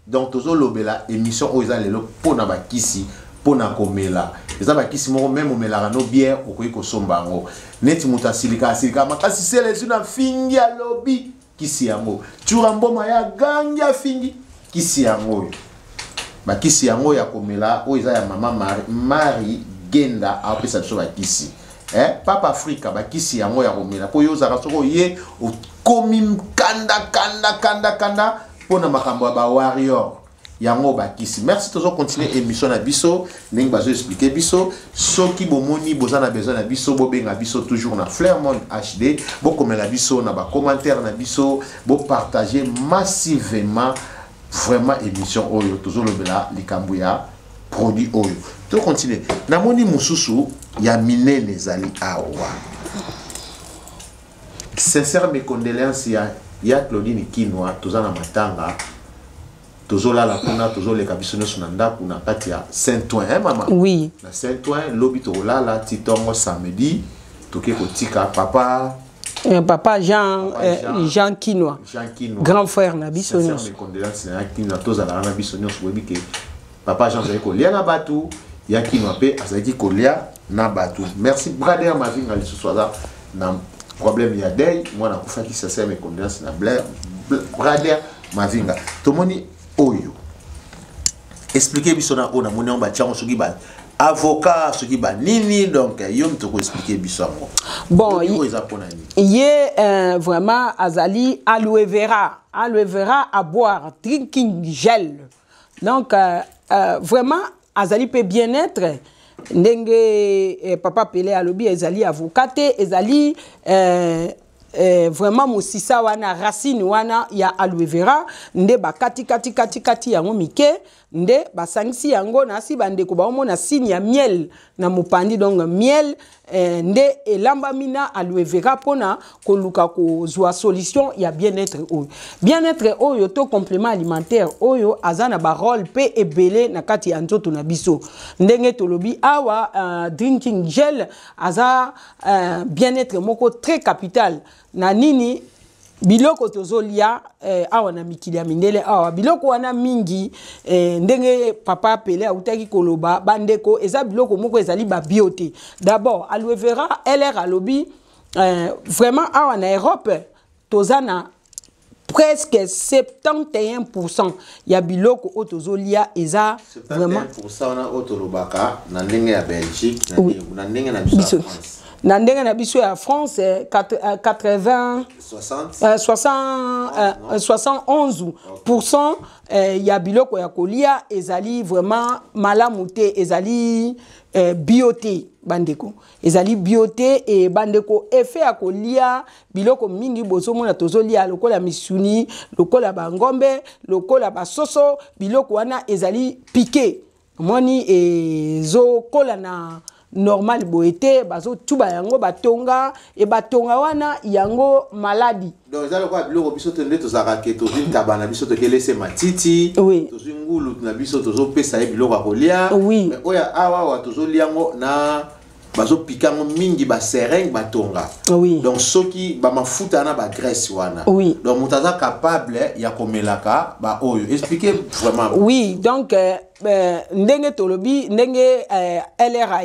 Donc tozolobela émission oyo eza lelo mpona bakisi mpona komela. Eza bakisi moko même omelaka no bière, okoki kosomba yango. Neti moto asilika, asilika makasi, selesi na fingi, alobi, kisi yango. Tura mboma ya gangi, afingi, kisi yango oyo. Bakisi yango ya komela oyo eza ya mama Marie Genda, apesa biso bakisi. Papa Afrika, bakisi yango ya komela mpo yo ozalaka, soki oye okomi kanda kanda kanda kanda mpona makambo ya bawarrior, yango bakisi. Merci. Tozocontinue émission na biso ndenge bazoexplike biso. Soki bomoni boza na besoin na biso, bobenga biso toujours na Flairmont HD, bokomela biso na bacommentaire na biso, bopartage massivement vraiment émission oyo. Tozolobela likambo ya produit oyo. Tocontinue. Namoni mosusu ya minene ezali awa. Sincère mes condoléances ya Claudine Kinwa. Toza na matanga, tozolala kuna, tozoleka biso nyonso na ndako na kati ya Saint-Ouen, hein, mama? Oui. Na Saint-Ouen, lobi tokolala ti ntongo samedi, toke kotika papa papa Jean, Papa Jean, Jean Kinwa. Jean Kinwa. Grand frère na biso Sincère nyonso. Mes condoléances na ya Kinwa. Tozalaka na biso nyonso, boyebi ke papa Jean azalaki kolia na bato ya Kinwa, mpe azalaki kolia na bato. Merci. Brader Mavinga lisusu aza na problème ya deuil, mwana akufaki. Sincère mes condoléances na Blair Brader Mavinga. Tomoni oyo, explique biso na oyo namoni yango, batiango soki ba avocat, soki banini. Donc yo moto koexplike biso yango. Bon, oyo eza mpona nini? Ye vraiment azali aloe vera, aloe vera à boire, drinking gel. Donc vraiment azali mpe bien-être ndenge papa Pele alobi, ezali avocat te, ezali vraiment mosisa wana, racine wana ya aloe vera nde bakati kati kati kati yango mike, nde basangisi yango na si bandeko baomona signe ya miel na mopandi. Donc miel nde elambami na aloe vera mpona koluka kozwa solution ya bien-être oyo. Bien-être oyo to complément alimentaire oyo aza na barole mpe ebele na kati ya nzoto na biso. Ndenge tolobi awa, drinking gel aza bien-être moko très capital na nini, biloko tozolia awa na mikili ya mindele awa. Biloko wana mingi, ndenge papa Pele autaki koloba, bandeko, eza biloko moko ezali babio te. D'abord aloe vera lr alobi, vraiment awa na Europe toza na Presque 71% ya biloko oyo tozolia eza vraiment 71% wana oyo tolobaka na ndenge ya Belgique, na ndenge na biso ya France. Na ndenge na biso ya France, 80, 60, 60, 71% ya biloko ya kolia ezali vraiment malamu te, ezali bio te, bandeko, ezali bio te. E bandeko, effet ya kolia biloko mingi bozomona tozolia, lokola misuni, lokola bangombe, lokola basoso, biloko wana ezali piqué. Omoni, ezokola na normal boye te, bazotuba yango, batonga e batonga wana yango maladi. Donc eza lokola biloko biso te nde tozalaka ke tozwi ntaba na biso, tokelese matiti, tozwi ngulu na biso, tozopesa ye biloko ya kolia. Mais oyo awa awa tozolia yango na bazopika yango mingi, baseringue, batonga. Donc soki bamafuta wana, bagraisse wana, donc moto aza capable ya komelaka baoyo, explique vraiment. Oui, donc ndenge tolobi, ndenge LR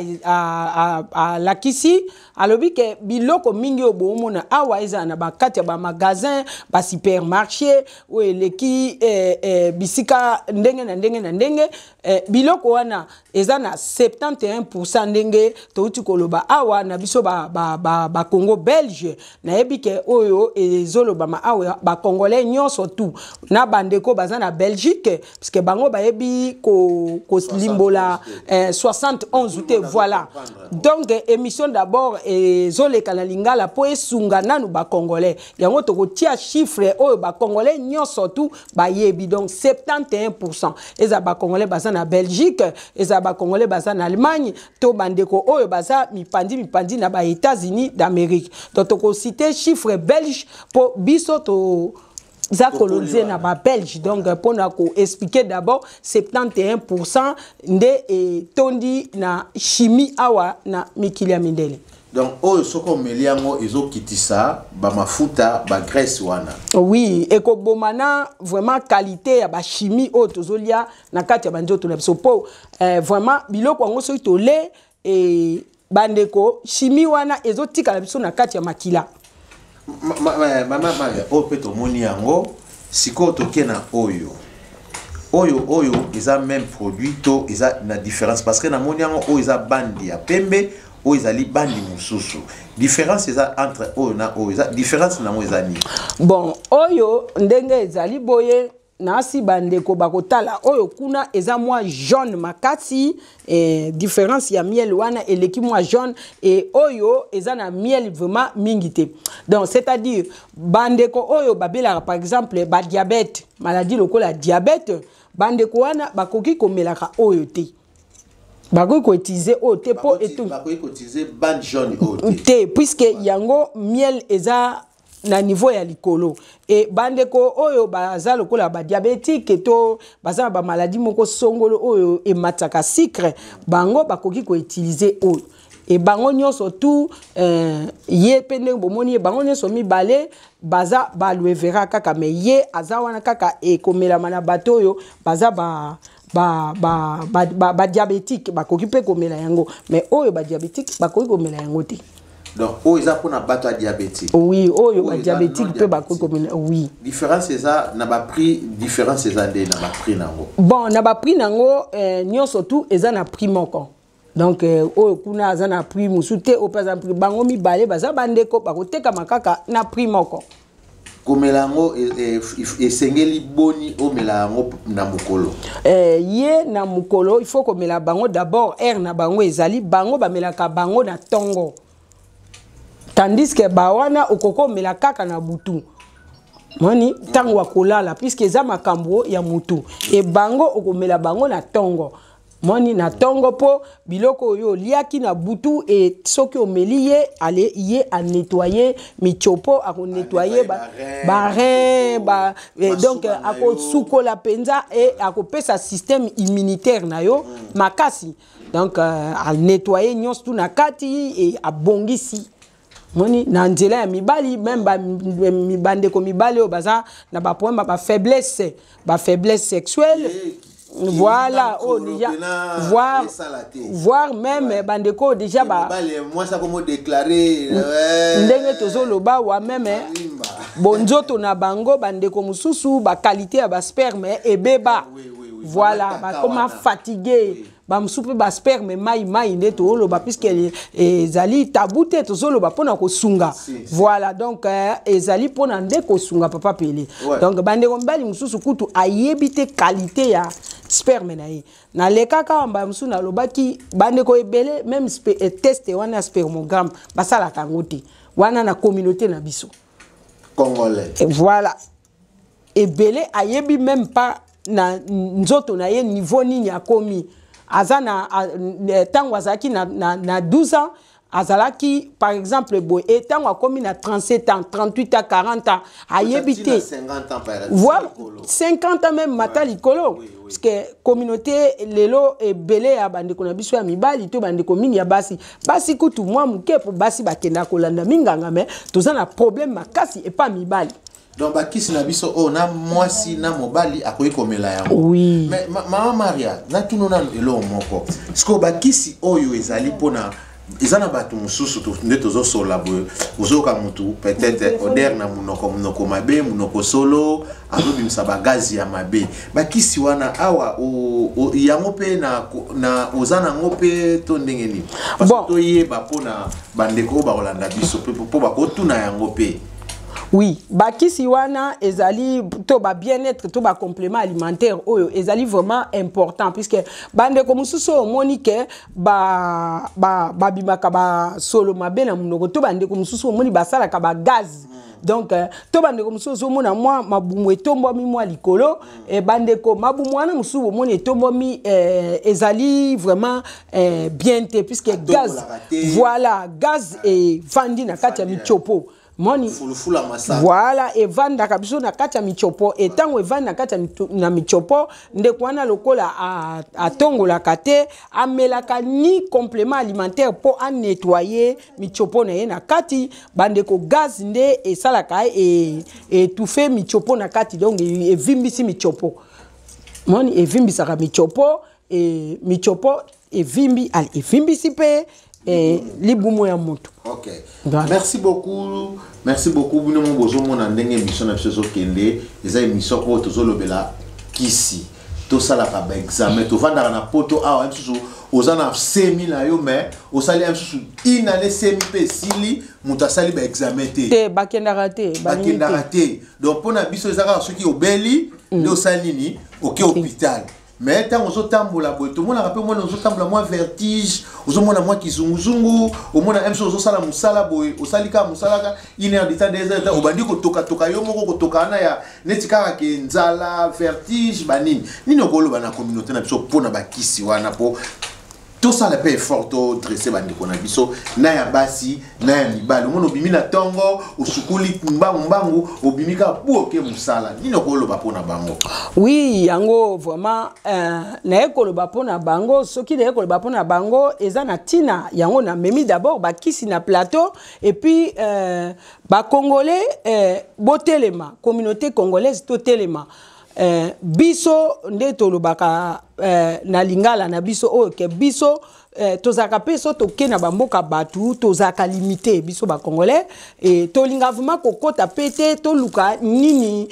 alakisi, alobi ke biloko mingi oyo boomona awa ezala na bakati ya bamagasin, basupermarché oyo eleki bisika ndenge na ndenge na ndenge, biloko wana eza na 71%. Ndenge touti koloba awa na biso bacongo ba belge, nayebi ke oyo ezolobama awa, bacongolais nyonso tu na bandeko baza na Belgique, puisque bango bayebi kolimbola 71 te. Voilà, donc émission d'abord ezoleka na lingala mpo esunga nanu bacongolais. Yango tokotia chiffre oyo bacongolais nyonso tu bayebi. Donc 71%, eza bacongolais baza na Belgique, eza bacongolais baza na Allemagne, to bandeko oyo baza mipandi mipandi na baÉtats-Unis d'Amérique. Donc tokocite chiffre belge mpo biso to za colonisé na babelge. Donc mpona koexpliquer d'abord, 71% nde etondi na chimie awa na mikili ya mindele. Donc oyo soki omeli yango, ezokitisa bamafuta, bagraisse wana. Oui, ekoboma na vraiment qualité ya bachimie oyo tozolia na kati ya banzoto na biso, mpo vraiment biloko yango soki tole bandeko, chimie wana ezotikala biso na kati ya makila. Mama Maria, oyo mpe tomoni yango sikoyo, toke na oyo. Oyo eza même produit to eza na différence? Parce que namoni yango, oyo eza bandi ya pembe, oyo ezali bandi mosusu. Différence eza entre oyo na oyo, eza différence nango eza nini? Bon, oyo ndenge ezali boye, nasi bandeko bakotala, oyo kuna eza mwa jaune makasi, différence ya miel wana eleki mwa jaune, e oyo eza na miel vraiment mingi te. Donc c'est-à-dire bandeko oyo babelaka par exemple badiabète, maladie lokola diabète, bandeko wana bakoki komelaka oyo te, bakoki koutiliser oyo te mpo Bakoki koutiliser bande jaune oyo te? Te, puisque yango miel eza na niveau ya likolo. E bandeko oyo baza lokola badiabétique to baza na bamaladi moko songolo oyo emataka sucre, bango bakoki koutiliser oyo. E bango nyonso tu, ye mpe ndenge bomoni ye, bango nyonso mibale baza baaloe vera kaka, me ye aza wana kaka ekomelama na bato oyo baza ba badiabétique, ba, ba, ba, bakoki mpe komela yango, mais oyo badiabétique bakoki komela yango te. Donc oyo eza mpona bato ya diabétique? Oui, oyo badiabétique mpe bakoki komela, oui. Différence eza na baprix? Différence eza nde na baprix nango? Bon, na baprix nango, nyonso tu eza na prix moko. Donc oyo kuna aza na prix mosusu te, oyo mpe aza na prix. Bango mibale baza bandeko, bakotekama kaka na prix moko. Komela yango esengeli boni omela yango na mokolo? Ye na mokolo, il faut komela bango d'abord heure na bango ezali. Bango bamelaka bango na ntongo, tandis que bawana okoki omela kaka na butu, moni ntango ya kolala, puisque eza makambo ya mutu. E bango okomela bango na ntongo, moni na ntongo, mpo biloko oyo oliaki na butu, e soki omeli ye, ale ye anettoyer mitiopo, akonettoyer barein ba, donc akosukola mpenza e akopesa système immunitaire na yo makasi. Donc anettoyer nyonso tu na kati e abongisi, moni na nzela ya mibali. Même bandeko mibali oyo baza na baproblème ya bafaiblesse sexuelle. Voilà, oyo déjà, voire même bandeko oyo déjà ba mwasi akomo déclaré. Ndenge tozoloba wa, même bonzoto na bango, bandeko mosusu, baqualité ya basperme ebeba. Voilà, bakoma fatigué. Bamosusu mpe basperme mai mai, nde tooloba, puisque ezali tabu te, tozoloba mpona kosunga. Voilà, donc ezali mpona nde kosunga, papa Pele. Donc bandeko mibali mosusu kutu ayebi te qualité ya sperme na ye. Nalekaka mbala mosusu, nalobaki bandeko ebele, même test wana ya spermogramme basalaka yango te wana na communauté na biso congolais. Voilà, ebele ayebi même pas na nzoto na ye niveau nini akomi. Aza na ntango azalaki na 12 ans, azalaki par exemple boye, e ntango akomi na 37 ans, 38 ans, 40 ans, ayebi te. Voire 50 ans même, mata likolo. Parce que communauté lelo, ebele ya bandeko na biso ya mibali to bandeko mingi ya basi, basi kutu mwa moke, po basi bakenda kolanda minganga, mais toza na problème makasi epa mibali. Donc bakisi na biso oyo, na mwasi na mobali akoki komela yango? Oui. Mais mama Maria, natuna nanu eloko moko. Sikoyo bakisi oyo ezali mpona, eza na bato mosusu, nde tozosola boye, ozoyoka motu peut-être odeur na monoko, monoko mabe, monoko solo, azobimisa bagazi ya mabe. Bakisi wana awa yango mpe na oza nango mpe to ndenge nini? Parce Bon. toyeba mpona bandeko oyo bakolanda biso mpo bakotuna yango mpe. Oui, bakisi wana ezali to ba bien-être to ba complément alimentaire oyo ezali vraiment important, puisque bandeko mosusu oyo omoni ke babimaka basolo mabe na monoko, to bandeko mosusu omoni basalaka bagaz, donc to bandeko mosusu ozomona mwa mabumu etombwami mwa likolo. Bandeko, mabumu wana mosusu bomoni etombwami, ezali vraiment bien te, puisque gaz Atombolaka te. Voilà, gaz evandi na kati ya mitiopo moni. Fulufula masaka. Voilà, evandaka biso na kati ya mitiopo. Etango evandi na kati ya na mitiopo, ndeko wana lokola atongolaka te, amelaka ni complément alimentaire mpo anettoyer mitiopo na ye na kati, bandeko, gaz nde esalaka étouffe mitiopo na kati. Donc evimbisi mitiopo moni, evimbisaka mitiopo, mitiopo evimbi, evimbisi mpe libumu ya moto. Ok. Voilà. Merci beaucoup, merci beaucoup. Bino mo bozomona ndenge émission na biso ezokende. Eza émission oyo tozolobela kisi, tosalaka baexamen. Tovandaka na poto awa, mosusu oza na semi na yo, mais osali ya mosusu une année, semi mpe esili, moto asali baexamen te. Te, bakendaka te, balingi te. Bakendaka te. Donc mpo na biso eza kaka soki obeli nde osali nini, oke hôpital. Mais ntango ozotambola boye, tomonaka mpe mwana ozotambola mwa vertige, ozomona mwa kizunguzungu, omona mso ozosala mosala boye, osali kaka mosala ka une heure de temps, 2 heures de temps, obandi kotokatoka yo moko, kotoka wana ya neti kaka ke nzala, vertige, banini nini. Okoloba na communauté na biso mpona bakisi wana, mpo tosala mpe effort, todresse bandeko na biso, na ya basi na ya mibali? Omona obimi na ntongo, osukuli mbangu mbangu, obimi kaka po oke mosala. Nini okoloba mpona bango? Oui, yango vraiment, naye koloba mpona bango. Soki naye koloba mpona bango, eza na ntina yango namemi d'abord bakisi na plateau. Et puis bacongolais, botelema, communauté congolaise totelema. Biso nde tolobaka na lingala na biso oyo ke biso tozalaka mpe so toke na bamboka bato, tozalaka limité. Biso bacongolais tolinga vraiment kokɔta mpe te, toluka nini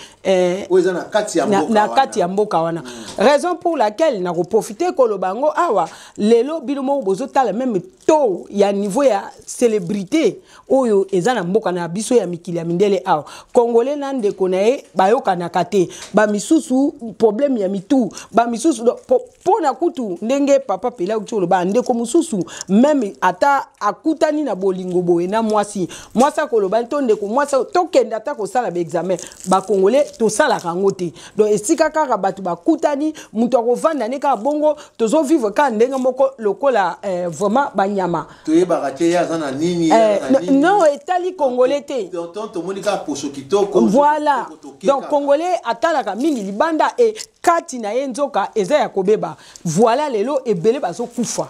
oyo eza na kati ya mboka na wana. Kati ya mboka wana. Raison pour laquelle nakoprofite koloba yango awa lelo. Bino moko bozotala même taux ya niveau ya célébrité oyo eza na mboka na biso ya mikili ya mindele awa. Congolais na ndeko na ye bayokanaka te, bamisusu problème ya mitu, bamisusu mpo na kutu ndenge papa Pela auti koloba, ndeko mosusu même ata akutani na bolingo boye na mwasi, mwasi akoloba to ndeko mwasi tokende ata kosala baexamen. Bacongolais tosalaka yango te. Donc esika kaka bato bakutani, moto akovanda ne kaka bongo, tozovivre kaka ndenge moko lokola vraiment banyama. Toyebaka te ye aza na nini, ye aza na nini. Non, etali congolais te. Donc tomoni kaka poso kitoko. Voilà. Toke Donc kaka. Congolais atalaka mingi libanda, e kati na ye nzoka eza ya kobeba. Voilà, lelo ebele bazokufa,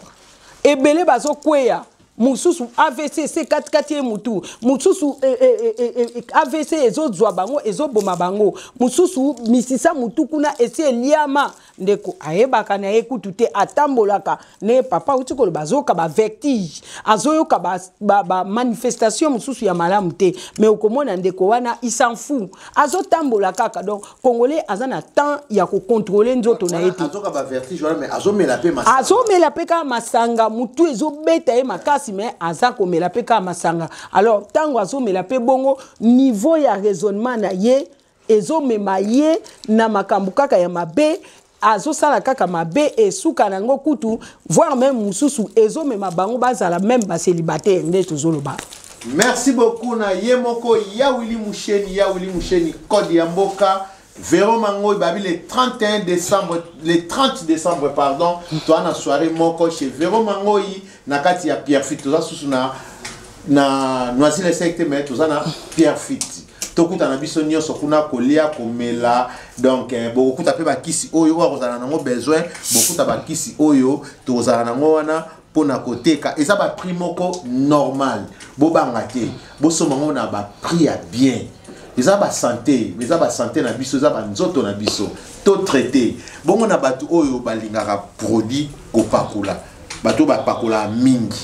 ebele bazokweya. Mosusu AVC se katikati ye mutu, mosusu AVC ezozwa bango, ezoboma bango, mosusu misisa mutu kuna esi eliama. Ndeko ayebaka na ye kutu te, atambolaka ne papa auti koloba, azoyoka bavertige, azoyoka bamanifestation ba mosusu ya malamu te. Mais okomona ndeko wana, il s'en fout, azotambola kaka. Donc Congolais aza na temps ya kocontrôler nzoto na ye te. Azoka bavertige wana, mais azomela mpe masanga. Azomela mpe kaka masanga. Mutu ezobeta ye makasi, mais aza komela mpe kaka masanga. Alors ntango azomela mpe bongo, niveau ya raisonnement na ye ezomema ye na makambo kaka ya mabe, azosala kaka mabe. Esuka na yango kutu, voire même mosusu ezomema bango bazala même bacélibataire nde tozoloba. Merci beaucoup na ye moko ya Willy Musheni, ya Willy Musheni, code ya mboka. Vero Mangoy babi, le 31 décembre, le 30 décembre, pardon, toa na soirée moko chez Vero Mangoy na kati ya Pierrefitte. Toza susu na Noisy-le-Sec te, mais toza na Pierrefitte. Tokutana biso nyonso kuna, kolia, komela. Donc bokokuta mpe bakisi oyo oyo akozala nango besoin. Bokuta bakisi oyo tokozala nango wana mpona koteka, eza baprix moko normal. Bobanga te, bosomba yango na baprix ya bien. Eza basanté, eza basanté na biso, eza banzoto na biso totraite bongo. Na bato oyo balingaka produit kopakola, bato oyo bapakolaka mingi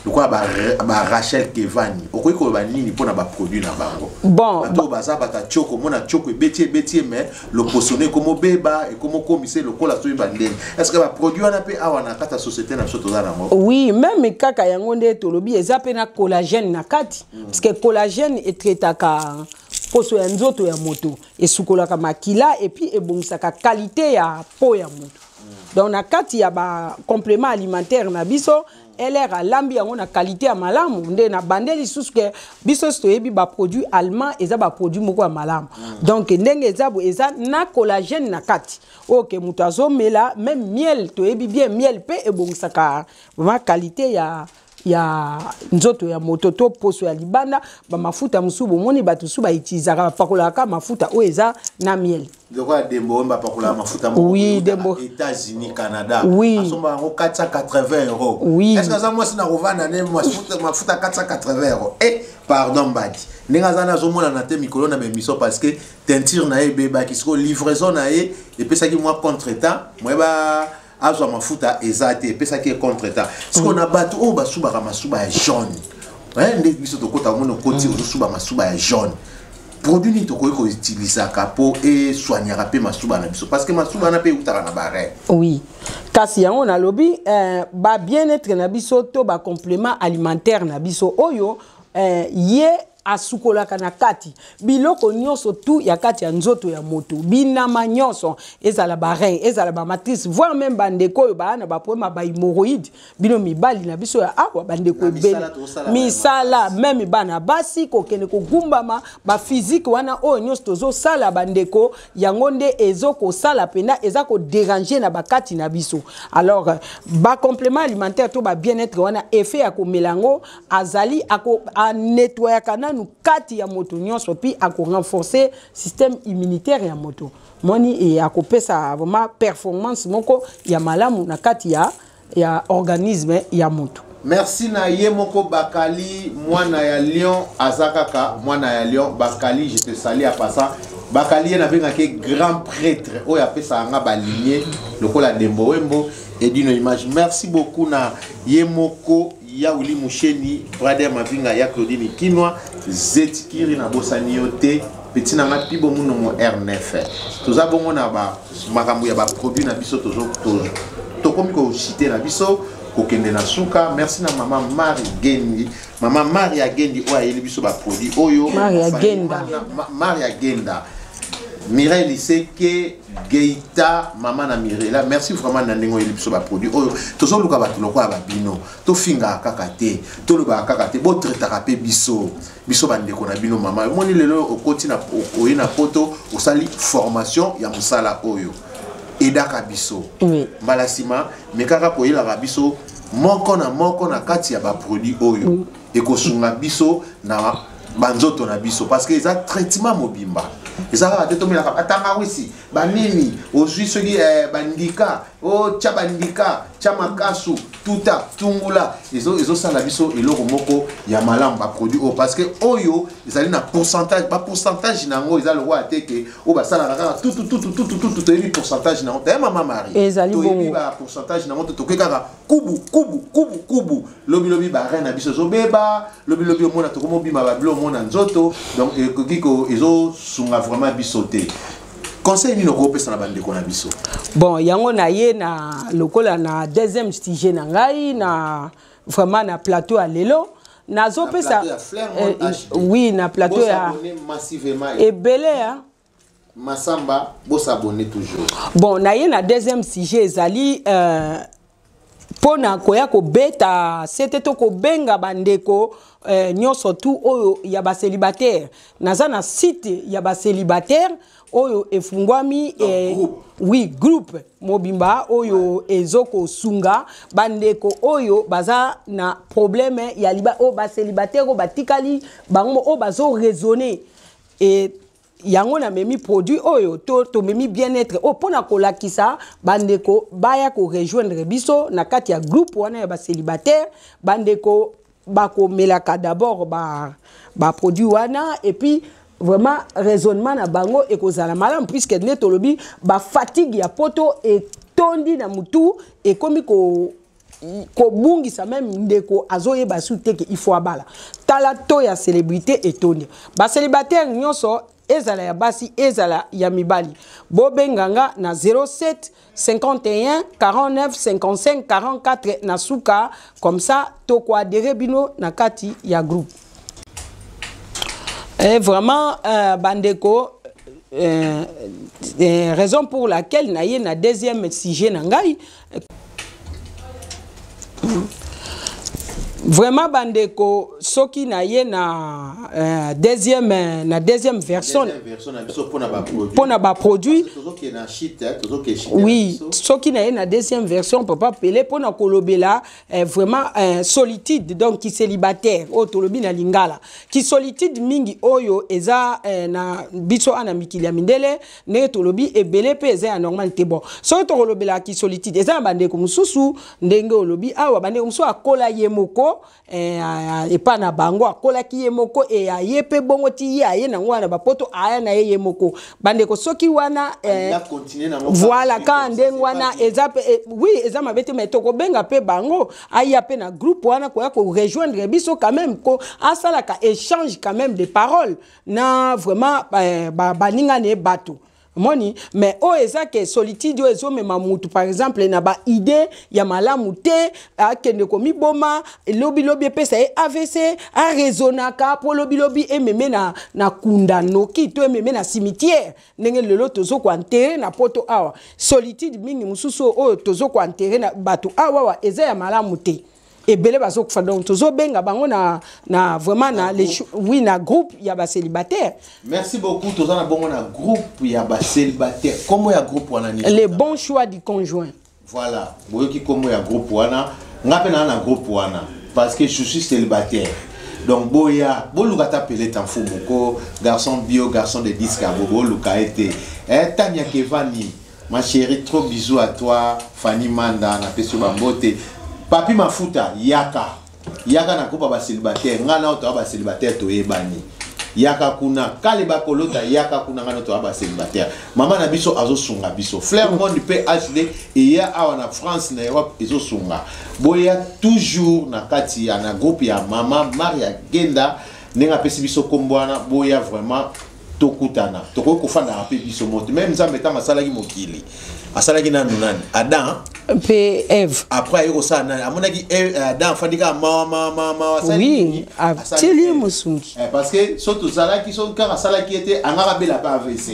lokola ba Rachel Kevani, okoki koloba nini mpona baproduit na bango? Bon. Bato oyo baza bato ya tioko, omona tioko ebeti ebeti ye, mais loposo no ekomobeba, ekomokomisa lokola soyeba ndenge. Est ce que baproduit wana mpe awa na kati ya société na biso toza nango? Oui, même kaka yango nde tolobi, eza mpe na collagène na kati, parce que collagène etraitaka poso ya nzoto ya moto, esukolaka makila et puis ebongisaka qualité ya peau ya moto. Donc na kati ya bacomplément alimentaire na biso, LR alambi yango na qualité ya malamu. Nde na bande lisusu ke biso nyonso toyebi baproduit allemand eza baproduit moko ya malamu. Donc ndenge eza boye, eza na collagène na kati oyo ke moto azomela. Même miel, toyebi bien miel mpe ebongisaka vraiment qualité ya nzoto ya moto to poso ya libanda. Bamafuta mosusu, bomoni bato mosusu bautilisaka, bapakolaka mafuta oyo eza na miel. Lokola Dembo oyo bapakolaka mafuta moko. Oui, Dembo. États-Unis, Canada. Oui. Asomba yango 480 euros. Oui. Est ce que aza mwasi na kovanda ne mafuta 480 euros? Pardon mbadi, ndenge aza nazomonana te mikolo na baémission parce que teinture na ye ebebaki. Sikoyo livraison na ye epesaki mwa contretemps, moyeba azwa mafuta eza te, epesaki ye contretemps. Sikoyo na bato oyo basubaka masuba ya jaune, nde biso tokota omona okoti ozosuba masuba ya jaune, produit nini tokoki koutilisaka mpo esoignaka mpe masuba na biso? Parce que masuba wana mpe eutaka na barein. Oui, kasi yango nalobi, ba bien-être na biso to bacomplément alimentaire na biso oyo, ye asukolaka na kati biloko nyonso tu ya kati ya nzoto ya moto, binama nyonso, ezala barein, ezala bamatrice, voire même bandeko oyo baa na baproblème ya bahémorroïde, bino mibali na biso ya awa, bandeko Na ebele. misala tozosala. Misala, même bana basi, kokende kogumbama, baphysique wana oyo nyonso tozosala, bandeko, yango nde ezokosala mpena, eza kodéranger na bakati na biso. Alors bacomplément alimentaire to babien-être wana, effet ya komela yango azali anettoyaka nanu kati ya moto nyonso, puis akorenforcer système immunitaire ya moto moni e akopesa vraiment performance moko ya malamu na kati ya organisme ya moto. Merci na ye moko Bakali, mwana ya Lion, aza kaka mwana ya Lion. Bakali, je te salue. Apasa Bakali, ye nabengaki grand prêtre oyo apesaka nga balinie lokola Dembo Wembo Edino Image. Merci beaucoup na ye moko ya Willy Musheni, Brader Mavinga ya Claudine Kinwa Zetikiri. Nabosani yo te, petit na nga Pibo Munongo R9. Toza bongo na makambo ya baproduit na biso, tokomi koshite na biso, kokende na suka. Merci na mama Mari Gendi, mama Mari Agendi oyo ayeli biso baproduit oyo. Mari Agenda. Mari Agenda, Mireille Liseke Geita, mama na Mirela, merci vraiment na ndenge oyeli biso baproduit oyo. Tozoluka bato lokola babino. Tofingaka kaka te, tolobaka kaka te, botraitaka mpe biso, biso bandeko na bino. Mama, omoni lelo okoti na oye na Poto, osali formation ya mosala oyo edaka biso. Mbala nsima me kaka koyelaka biso moko na moko na kati ya baproduit oyo ekosunga biso na banzoto na biso, parce que eza traitement mobimba, eza kaka te tomelaka batangawisi banini ozwi soki bandika otya bandika. Tya makasu, tuta, tungula, ezosala biso eloko moko ya malamu baproduit oyo, parce que oyo ezali na pourcentage, bapourcentage na yango eza lokola te ke oyo basalaka kaka tututututututu. Toyebi pourcentage na yango taye, mama Marie, toyebi bapourcentage na yango te. Toke kaka kubu kubu kubu kubu, lobilobi barein na biso ezobeba, lobilobi omona tokomobima babilo, omona nzoto. Donc ekoki ezosunga vraiment biso te. Conseil nini okopesa na bandeko na biso? Bon, yango na ye na lokola na deuxième sujet na ngai na vraiment na plateau ya lelo, nazopesa, oui, na plateau ya ebele. Masamba, bosabonner toujours. Bon, na ye na deuxième sujet ezali mpo na koya kobeta sete to kobenga bandeko nyonso tu oyo ya bacélibataire. Naza na site ya bacélibataire oyo efungwami, oui, groupe mobimba oyo ezokosunga bandeko oyo baza na problème ya liba, oyo bacélibataire oyo batikali bango, oyo bazoraisonner. E yango namemi produit oyo to tomemi bien-être oyo mpona kolakisa bandeko baya korejoindre biso na kati ya groupe wana ya bacélibataire. Bandeko bakomelaka d'abord baproduit ba wana, et puis vraiment raisonnement na bango ekozala malamu, puisque nde tolobi bafatigue ya poto etondi na mutu, ekomi ko kobungisa même ndeko azoyeba su te ke il faut abala. Tala to ya célébrité etondi. Bacélibataire nyonso, ezala ya basi, ezala ya mibali, bobenganga na 07 51 49 55 44 na suka. Comme ça tokoadhérer bino na kati ya groupe. Et vraiment, bandeko, raison pour laquelle na ye na deuxième sujet na ngai vraiment, bandeko, soki na ye na deuxième version mpona baproduit, oui, soki na ye na deuxième version, papa Pele, mpona kolobela vraiment solitude, donc ki célibataire oyo tolobi na lingala, ki solitude mingi oyo eza na biso ana mikili ya mindele, ndenge tolobi ebele mpe eza ya normal te. Bon, soki tokolobela ki solitude, eza na bandeko mosusu, ndenge olobi awa, bandeko mosusu akola ye moko epa na bango, akolaki ye moko e aye mpe bongo ti ye aye nango wana bapoto, aya na ye ye moko. Bandeko, soki wana voilà, kaka ndenge wana eza mpe, oui, eza mabe te, mais tokobenga mpe bango aya mpe na groupe wana koya korejoindre biso quand même, ko asalaka échange quand même de parole na vraiment baninga na ye bato moni. Mais oyo eza ke solitude oyo ezomema mutu, par exemple, na baidée ya malamu te, akende komiboma, lobilobi epesa ye AVC, araisonnaka mpo lobilobi ememe na kunda noki to ememe na cimetière, ndenge lelo tozokoenterrer na poto awa. Solitude mingi mosusu oyo tozokoenterrer na bato awa awa eza ya malamu te, ebele bazokufa. Donc tozobenga bango na vraiment na les, oui, na groupe ya bacélibataire. Merci beaucoup. Toza na bongo na groupe ya bacélibataire. Kombo ya groupe wana nini? Le bon choix du conjoint. Voilà, boyoki kombo ya groupe wana. Nga mpe naa na groupe wana parce que je suis célibataire. Donc boya boluka ta Pele Tamfu moko, garçon bio, garçon de disque abo, boluka ete Tania Kevani, ma chérie, trop bisous à toi. Fanny Manda, napesi yo bambote. Papi Mafuta, yaka, yaka na groupe ya bacélibataire. Ngai na oyo toya bacélibataire, toyebani, yaka kuna. Kale bakolota, yaka kuna. Ngai na toya bacélibataire. Mama na biso azosunga biso. Flair Monde mpe HD eya awa na France, na Europe, ezosunga. Boya toujours na kati ya na groupe ya mama Maria Genda, ndenge apesi biso nkombo wana. Boya vraiment, tokutana, tokoki kofandaka mpe biso moto. Même Nzambe, ntango asalaki mokili, asalaki nanu nani? Adam. Mpe Eve. Après aye kosala nani? Amonaki Adam afandi kaka mawa mawa mawa mawa. Oui, atieli mosungi. Parce que so tozalaki, so kaka asalaki ye te, angaka abela mpe AVC.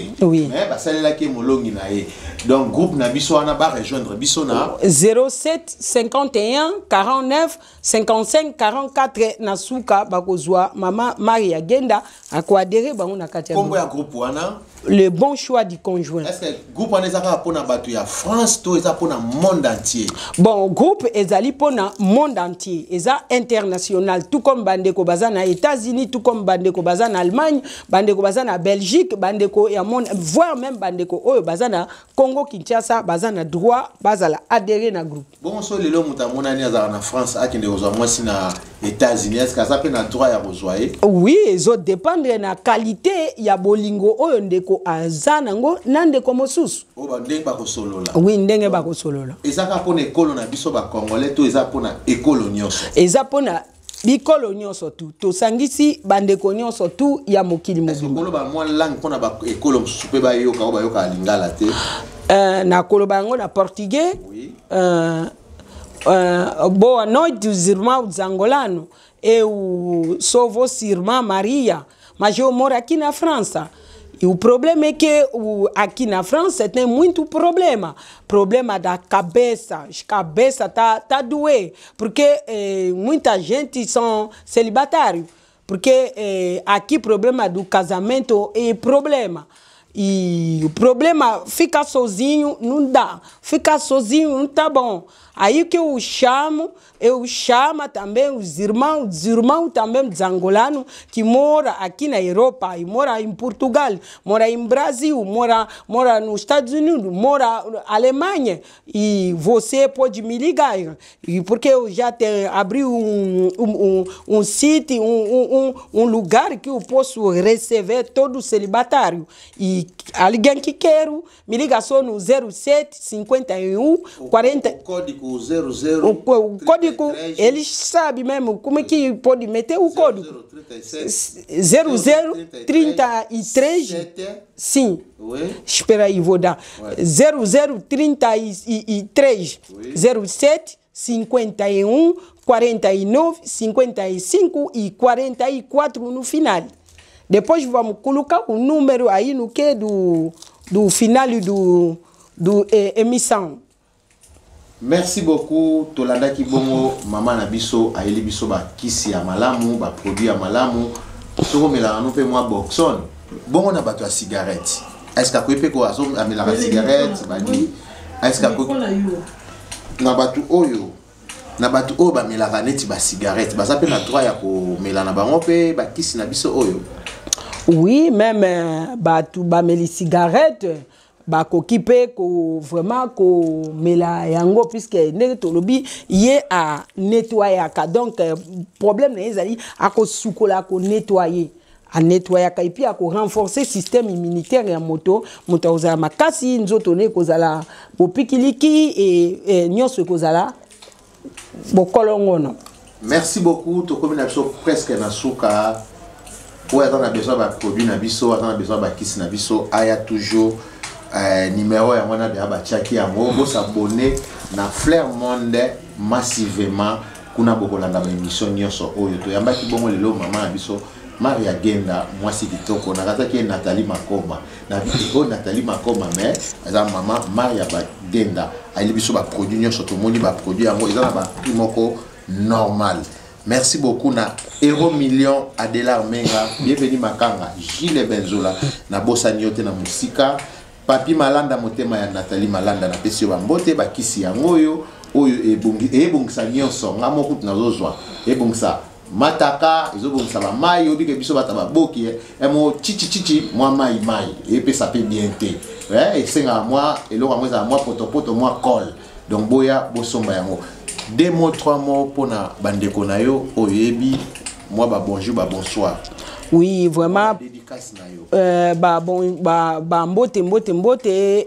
Mais basalelaki ye molongi na ye. Donc groupe na biso wana, barejoindre biso na 07 51 49 55 44 na suka. Bakozwa mama Maria Genda, akoadhérer bango na kati ya kombo ya groupe wana. Le bon choix du conjoint. Est ce que groupe wana eza kaka mpona bato ya France to eza mpona monde entier? Bon, groupe ezali mpona monde entier, eza international, tout comme bandeko baza na États-Unis, tout comme bandeko baza na Allemagne, bandeko baza na Belgique, bandeko ya monde, voire même bandeko oyo baza na Congo Kinshasa, baza na droit bazala adhérer na groupe. Bongo so lelo moto amonani azala na France, akende kozwa mwasi na États-Unis, est-ce aza mpe na droit ya kozwa ye? Oui, ezodépendre na qualité ya bolingo oyo ndeko aza nango na ndeko mosusu. Oyo ndenge bakosolola. Oui, ndenge bakosolola. Eza kaka mpona ekolo na biso bacongolais to eza mpona ekolo nyonso? Eza mpona bikolo nyonso tu, tosangisi bandeko nyonso tu ya mokili mobimba. Koloba mwa langue mpona ekolo mosusu mpe bayoka, oyo bayokaka lingala te. Nakoloba yango na portugais. Oui. Boa noite, os irmãos angolanos. Eu sou vossa irmã Maria, mas eu moro aqui na França. E o problema é que aqui na França tem muito problema. Problema da cabeça. A cabeça tá doer. Porque muita gente são celibatários. Porque aqui problema do casamento é problema. E o problema, ficar sozinho não dá. Ficar sozinho não tá bom. Aí que eu chamo também os irmãos também dos angolanos que moram aqui na Europa, e mora em Portugal, mora em Brasil, mora nos Estados Unidos, mora na Alemanha. E você pode me ligar. E porque eu já abri um site, um lugar que eu posso receber todo celibatário. E alguém que quer, me liga só no 07 51 40. O código 00. O código, eles sabem mesmo como é que pode meter o código. 00 0033. Sim. Oui. Espera aí, vou dar. 0033 Oui. 07 51 49 55 e 44 no final. Depois vamos colocar o número aí no que do final do emissão. Merci beaucoup. Tolandaki bongo mama na biso, ayeli biso bakisi ya malamu, baproduit ya malamu. Soki omelaka no mpe mwa boxon bongo na bato ya cigarette, est ce que akoki mpe ko amelaka cigarette bani, est ce que akoki na bato oyo bamelaka neti bacigarette, baza mpe na droit ya komela na bango mpe bakisi na biso oyo? Oui, même bato bameli cigarette bakoki mpe ko vraiment komela yango, puisque ndenge tolobi, ye anettoyaka. Donc problème na ye ezali akosukola, akonettoye, anettoyaka et puis akorenforcer système immunitaire ya moto. Moto akozala makasi, nzoto ne ekozala bopikiliki e nyonso ekozala bokolongono. Merci beaucoup. Tokomi na biso presque na suka. Oyo aza na besoin baproduit na biso, aza na besoin bakisi na biso, aya toujours numéro yango wana deya batiaki yango. Bos'abonner na Flair Monde massivement, kuna bokolanda baémission nyonso oyo toyambaki. Bongo lelo mama na biso Maria Genda, mwasi kitoko, nakataki ye Nathalie Makoma na oyo Nathalie Makoma, mais eza mama Maria Bagenda. Ayeli biso baproduit nyonso, tomoni baproduit yango eza na baprix moko normal. Merci beaucoup na Euro Million, Adelar Menga, Bienvenu Makanga, Gilles Benzola, na bosani yo te na mosika Papi Malanda, motema ya Nathalie Malanda. Napesi yo bambote. Bakisi yango oyo ebongisa nyonso. Nga moko kutu nazozwa, ebongisa mataka, ezobongisa bamai. Oyebike biso bato baboki emo chichichichi, mwa mai mai epesa mpe bien te. Esengaka mwa eloko yango ezala mwa potopoto, mwa colle. Donc boya bosomba yango. Deux mots, trois mots mpona bandeko na yo oyo oyebi, mwa babonjour, babonsoir. Oui, vraiment. Dédicace na yo. Ba bon ba mbote, mbote, mbote,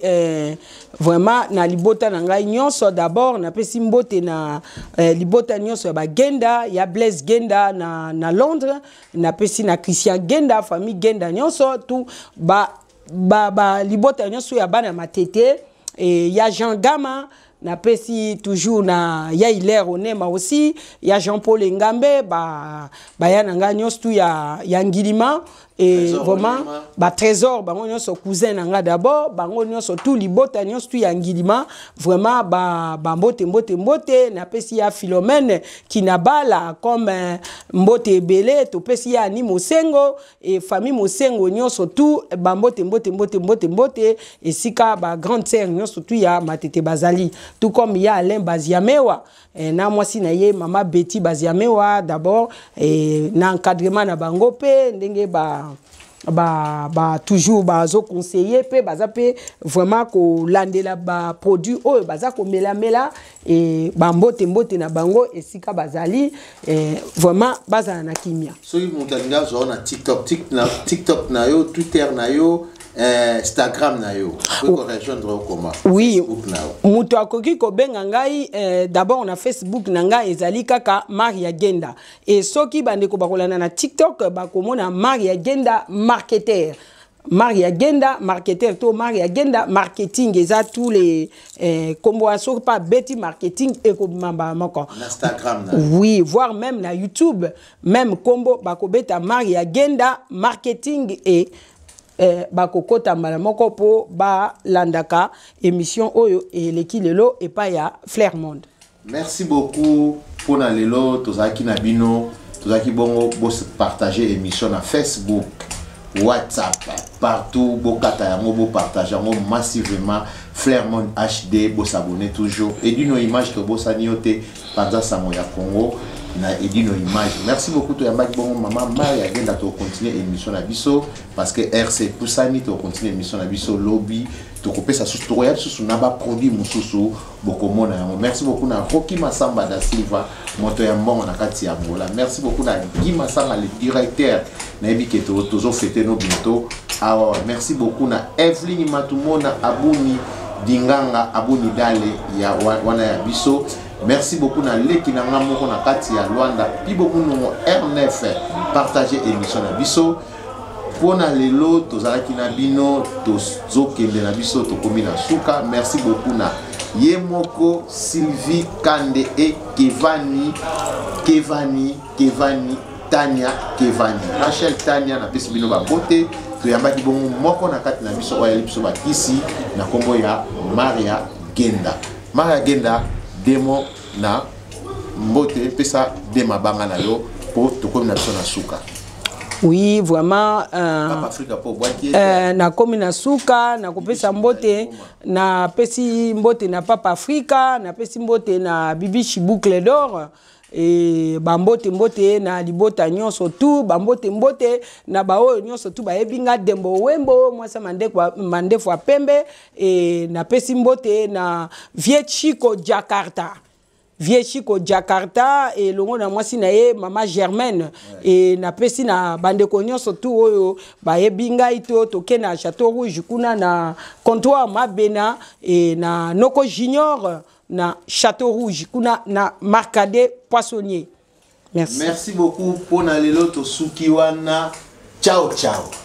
vraiment na libota na ngai nyonso. D'abord napesi mbote na libota nyonso ya bagenda, ya Blaise Genda na Londres, napesi na Christian Genda, famille Genda nyonso tout, ba libota nyonso ya bana Matete et ya Jean Gama. Napesi toujours na ya Hilaire Onema aussi, ya Jean-Paul Ngambe, baya na ngai nyonso tu ya Ngilima. Et vraiment ba Trésor, bango nyonso, cousin na nga d'abord, bango nyonso tout, libota nyonso tout ya Ngilima, vraiment ba bambote, mbote, mbote. Napesi ya Philomène Kinabala comme mbote ebele. Topesi ya Ani Mosengo et famille Mosengo nyonso tout, bambote, mbote, mbote, mbote, mbote. Esika ba grande sœur nyonso tout ya Matete bazali, tout comme ya Alain Baziamewa na mwasi na ye mama Betty Baziamewa d'abord, na encadrement na bango mpe ndenge ba toujours bazoconseiller mpe baza mpe vraiment kolandela baproduit oyo baza komelamela. E bambote, mbote na bango esika bazali, vraiment bazala na kimia. Soki moto alingi azwa na TikTok, na TikTok na yo, Twitter na yo, Instagram na yo, okoki rejoindre okoma? Oui, moto akoki kobenga ngai d'abord na Facebook na ngai, ezali kaka Maria Genda. E soki bandeko bakolanda na TikTok, bakomona Maria Genda marketer, Maria Genda marketer to Maria Genda marketing, eza tous les kombo ya. Soki pa beti marketing, ekobima mbala moko. Na Instagram na? Oui, voire même na YouTube, même kombo bakobeta Maria Genda marketing et bakokota mbala moko mpo balandaka émission oyo eleki lelo epai ya Flair Monde. Merci beaucoup mpona lelo tozalaki na bino, tozalaki bongo. Bopartage émission na Facebook, WhatsApp, partout. Bokata yango, bopartage yango massivement. Flairmont HD, bosabonner toujours. Edino Image, tobosani yo te. Panza sango ya Congo na Edino Image. Merci beaucoup. Toyambaki bongo mama Maria Genda. Tokontinue émission na biso parce que RC pusani. Tokontinue émission na biso lobi, tokopesa susu, tokoya lisusu na baproduit mosusu, bokomona yango. Merci beaucoup na Roki Masamba da Silva, moto ya mbongo na kati ya Angola. Merci beaucoup na Guy Masanga, le directeur. Nayebi ke tozofete no bientôt awa. Merci beaucoup na Eveline Matumona, Abuni Dinganga, Abuni Dale ya wana ya biso. Merci beaucoup na leki na nga moko na kati ya Lwanda, Pibo Munongo R9. Partage émission na biso. Mpona lelo tozalaki na bino, tozokende na biso, tokomi na suka. Merci beaucoup na ye moko Sylvie Kande e Kevani, Kevani, Kevani Tania, Kevani Rachel Tania. Napesi bino babote. Toyambaki bongo moko na kati na biso oyo ayeli biso bakisi na nkombo ya Maria Genda. Maria Genda, demo na mbote, pesa de mabanga na yo mpo tokomi na biso na suka. Oui, vraiment, nakomi na suka. Nakopesa mbote, napesi mbote na Papa Afrika, napesi mbote na Bibishi Boucle d'Or e bambote, mbote na libota nyonso tu, bambote, mbote na baoyo nyonso tu bayebi nga Dembo Wembo, mwasi mandefu ya pembe. E napesi mbote na Vie Chico Jakarta, Vie Chico Jakarta elongo na mwasi na ye mama Germaine. E napesi na bandeko nyonso tu oyo bayebi ngai to toke na Château Rouge kuna na comptoir Mabena e na Noko Junior na Château Rouge kuna na Marcade Poissonnier. Merci. Merci beaucoup mpona lelo, tosuki wana. Ciao, ciao.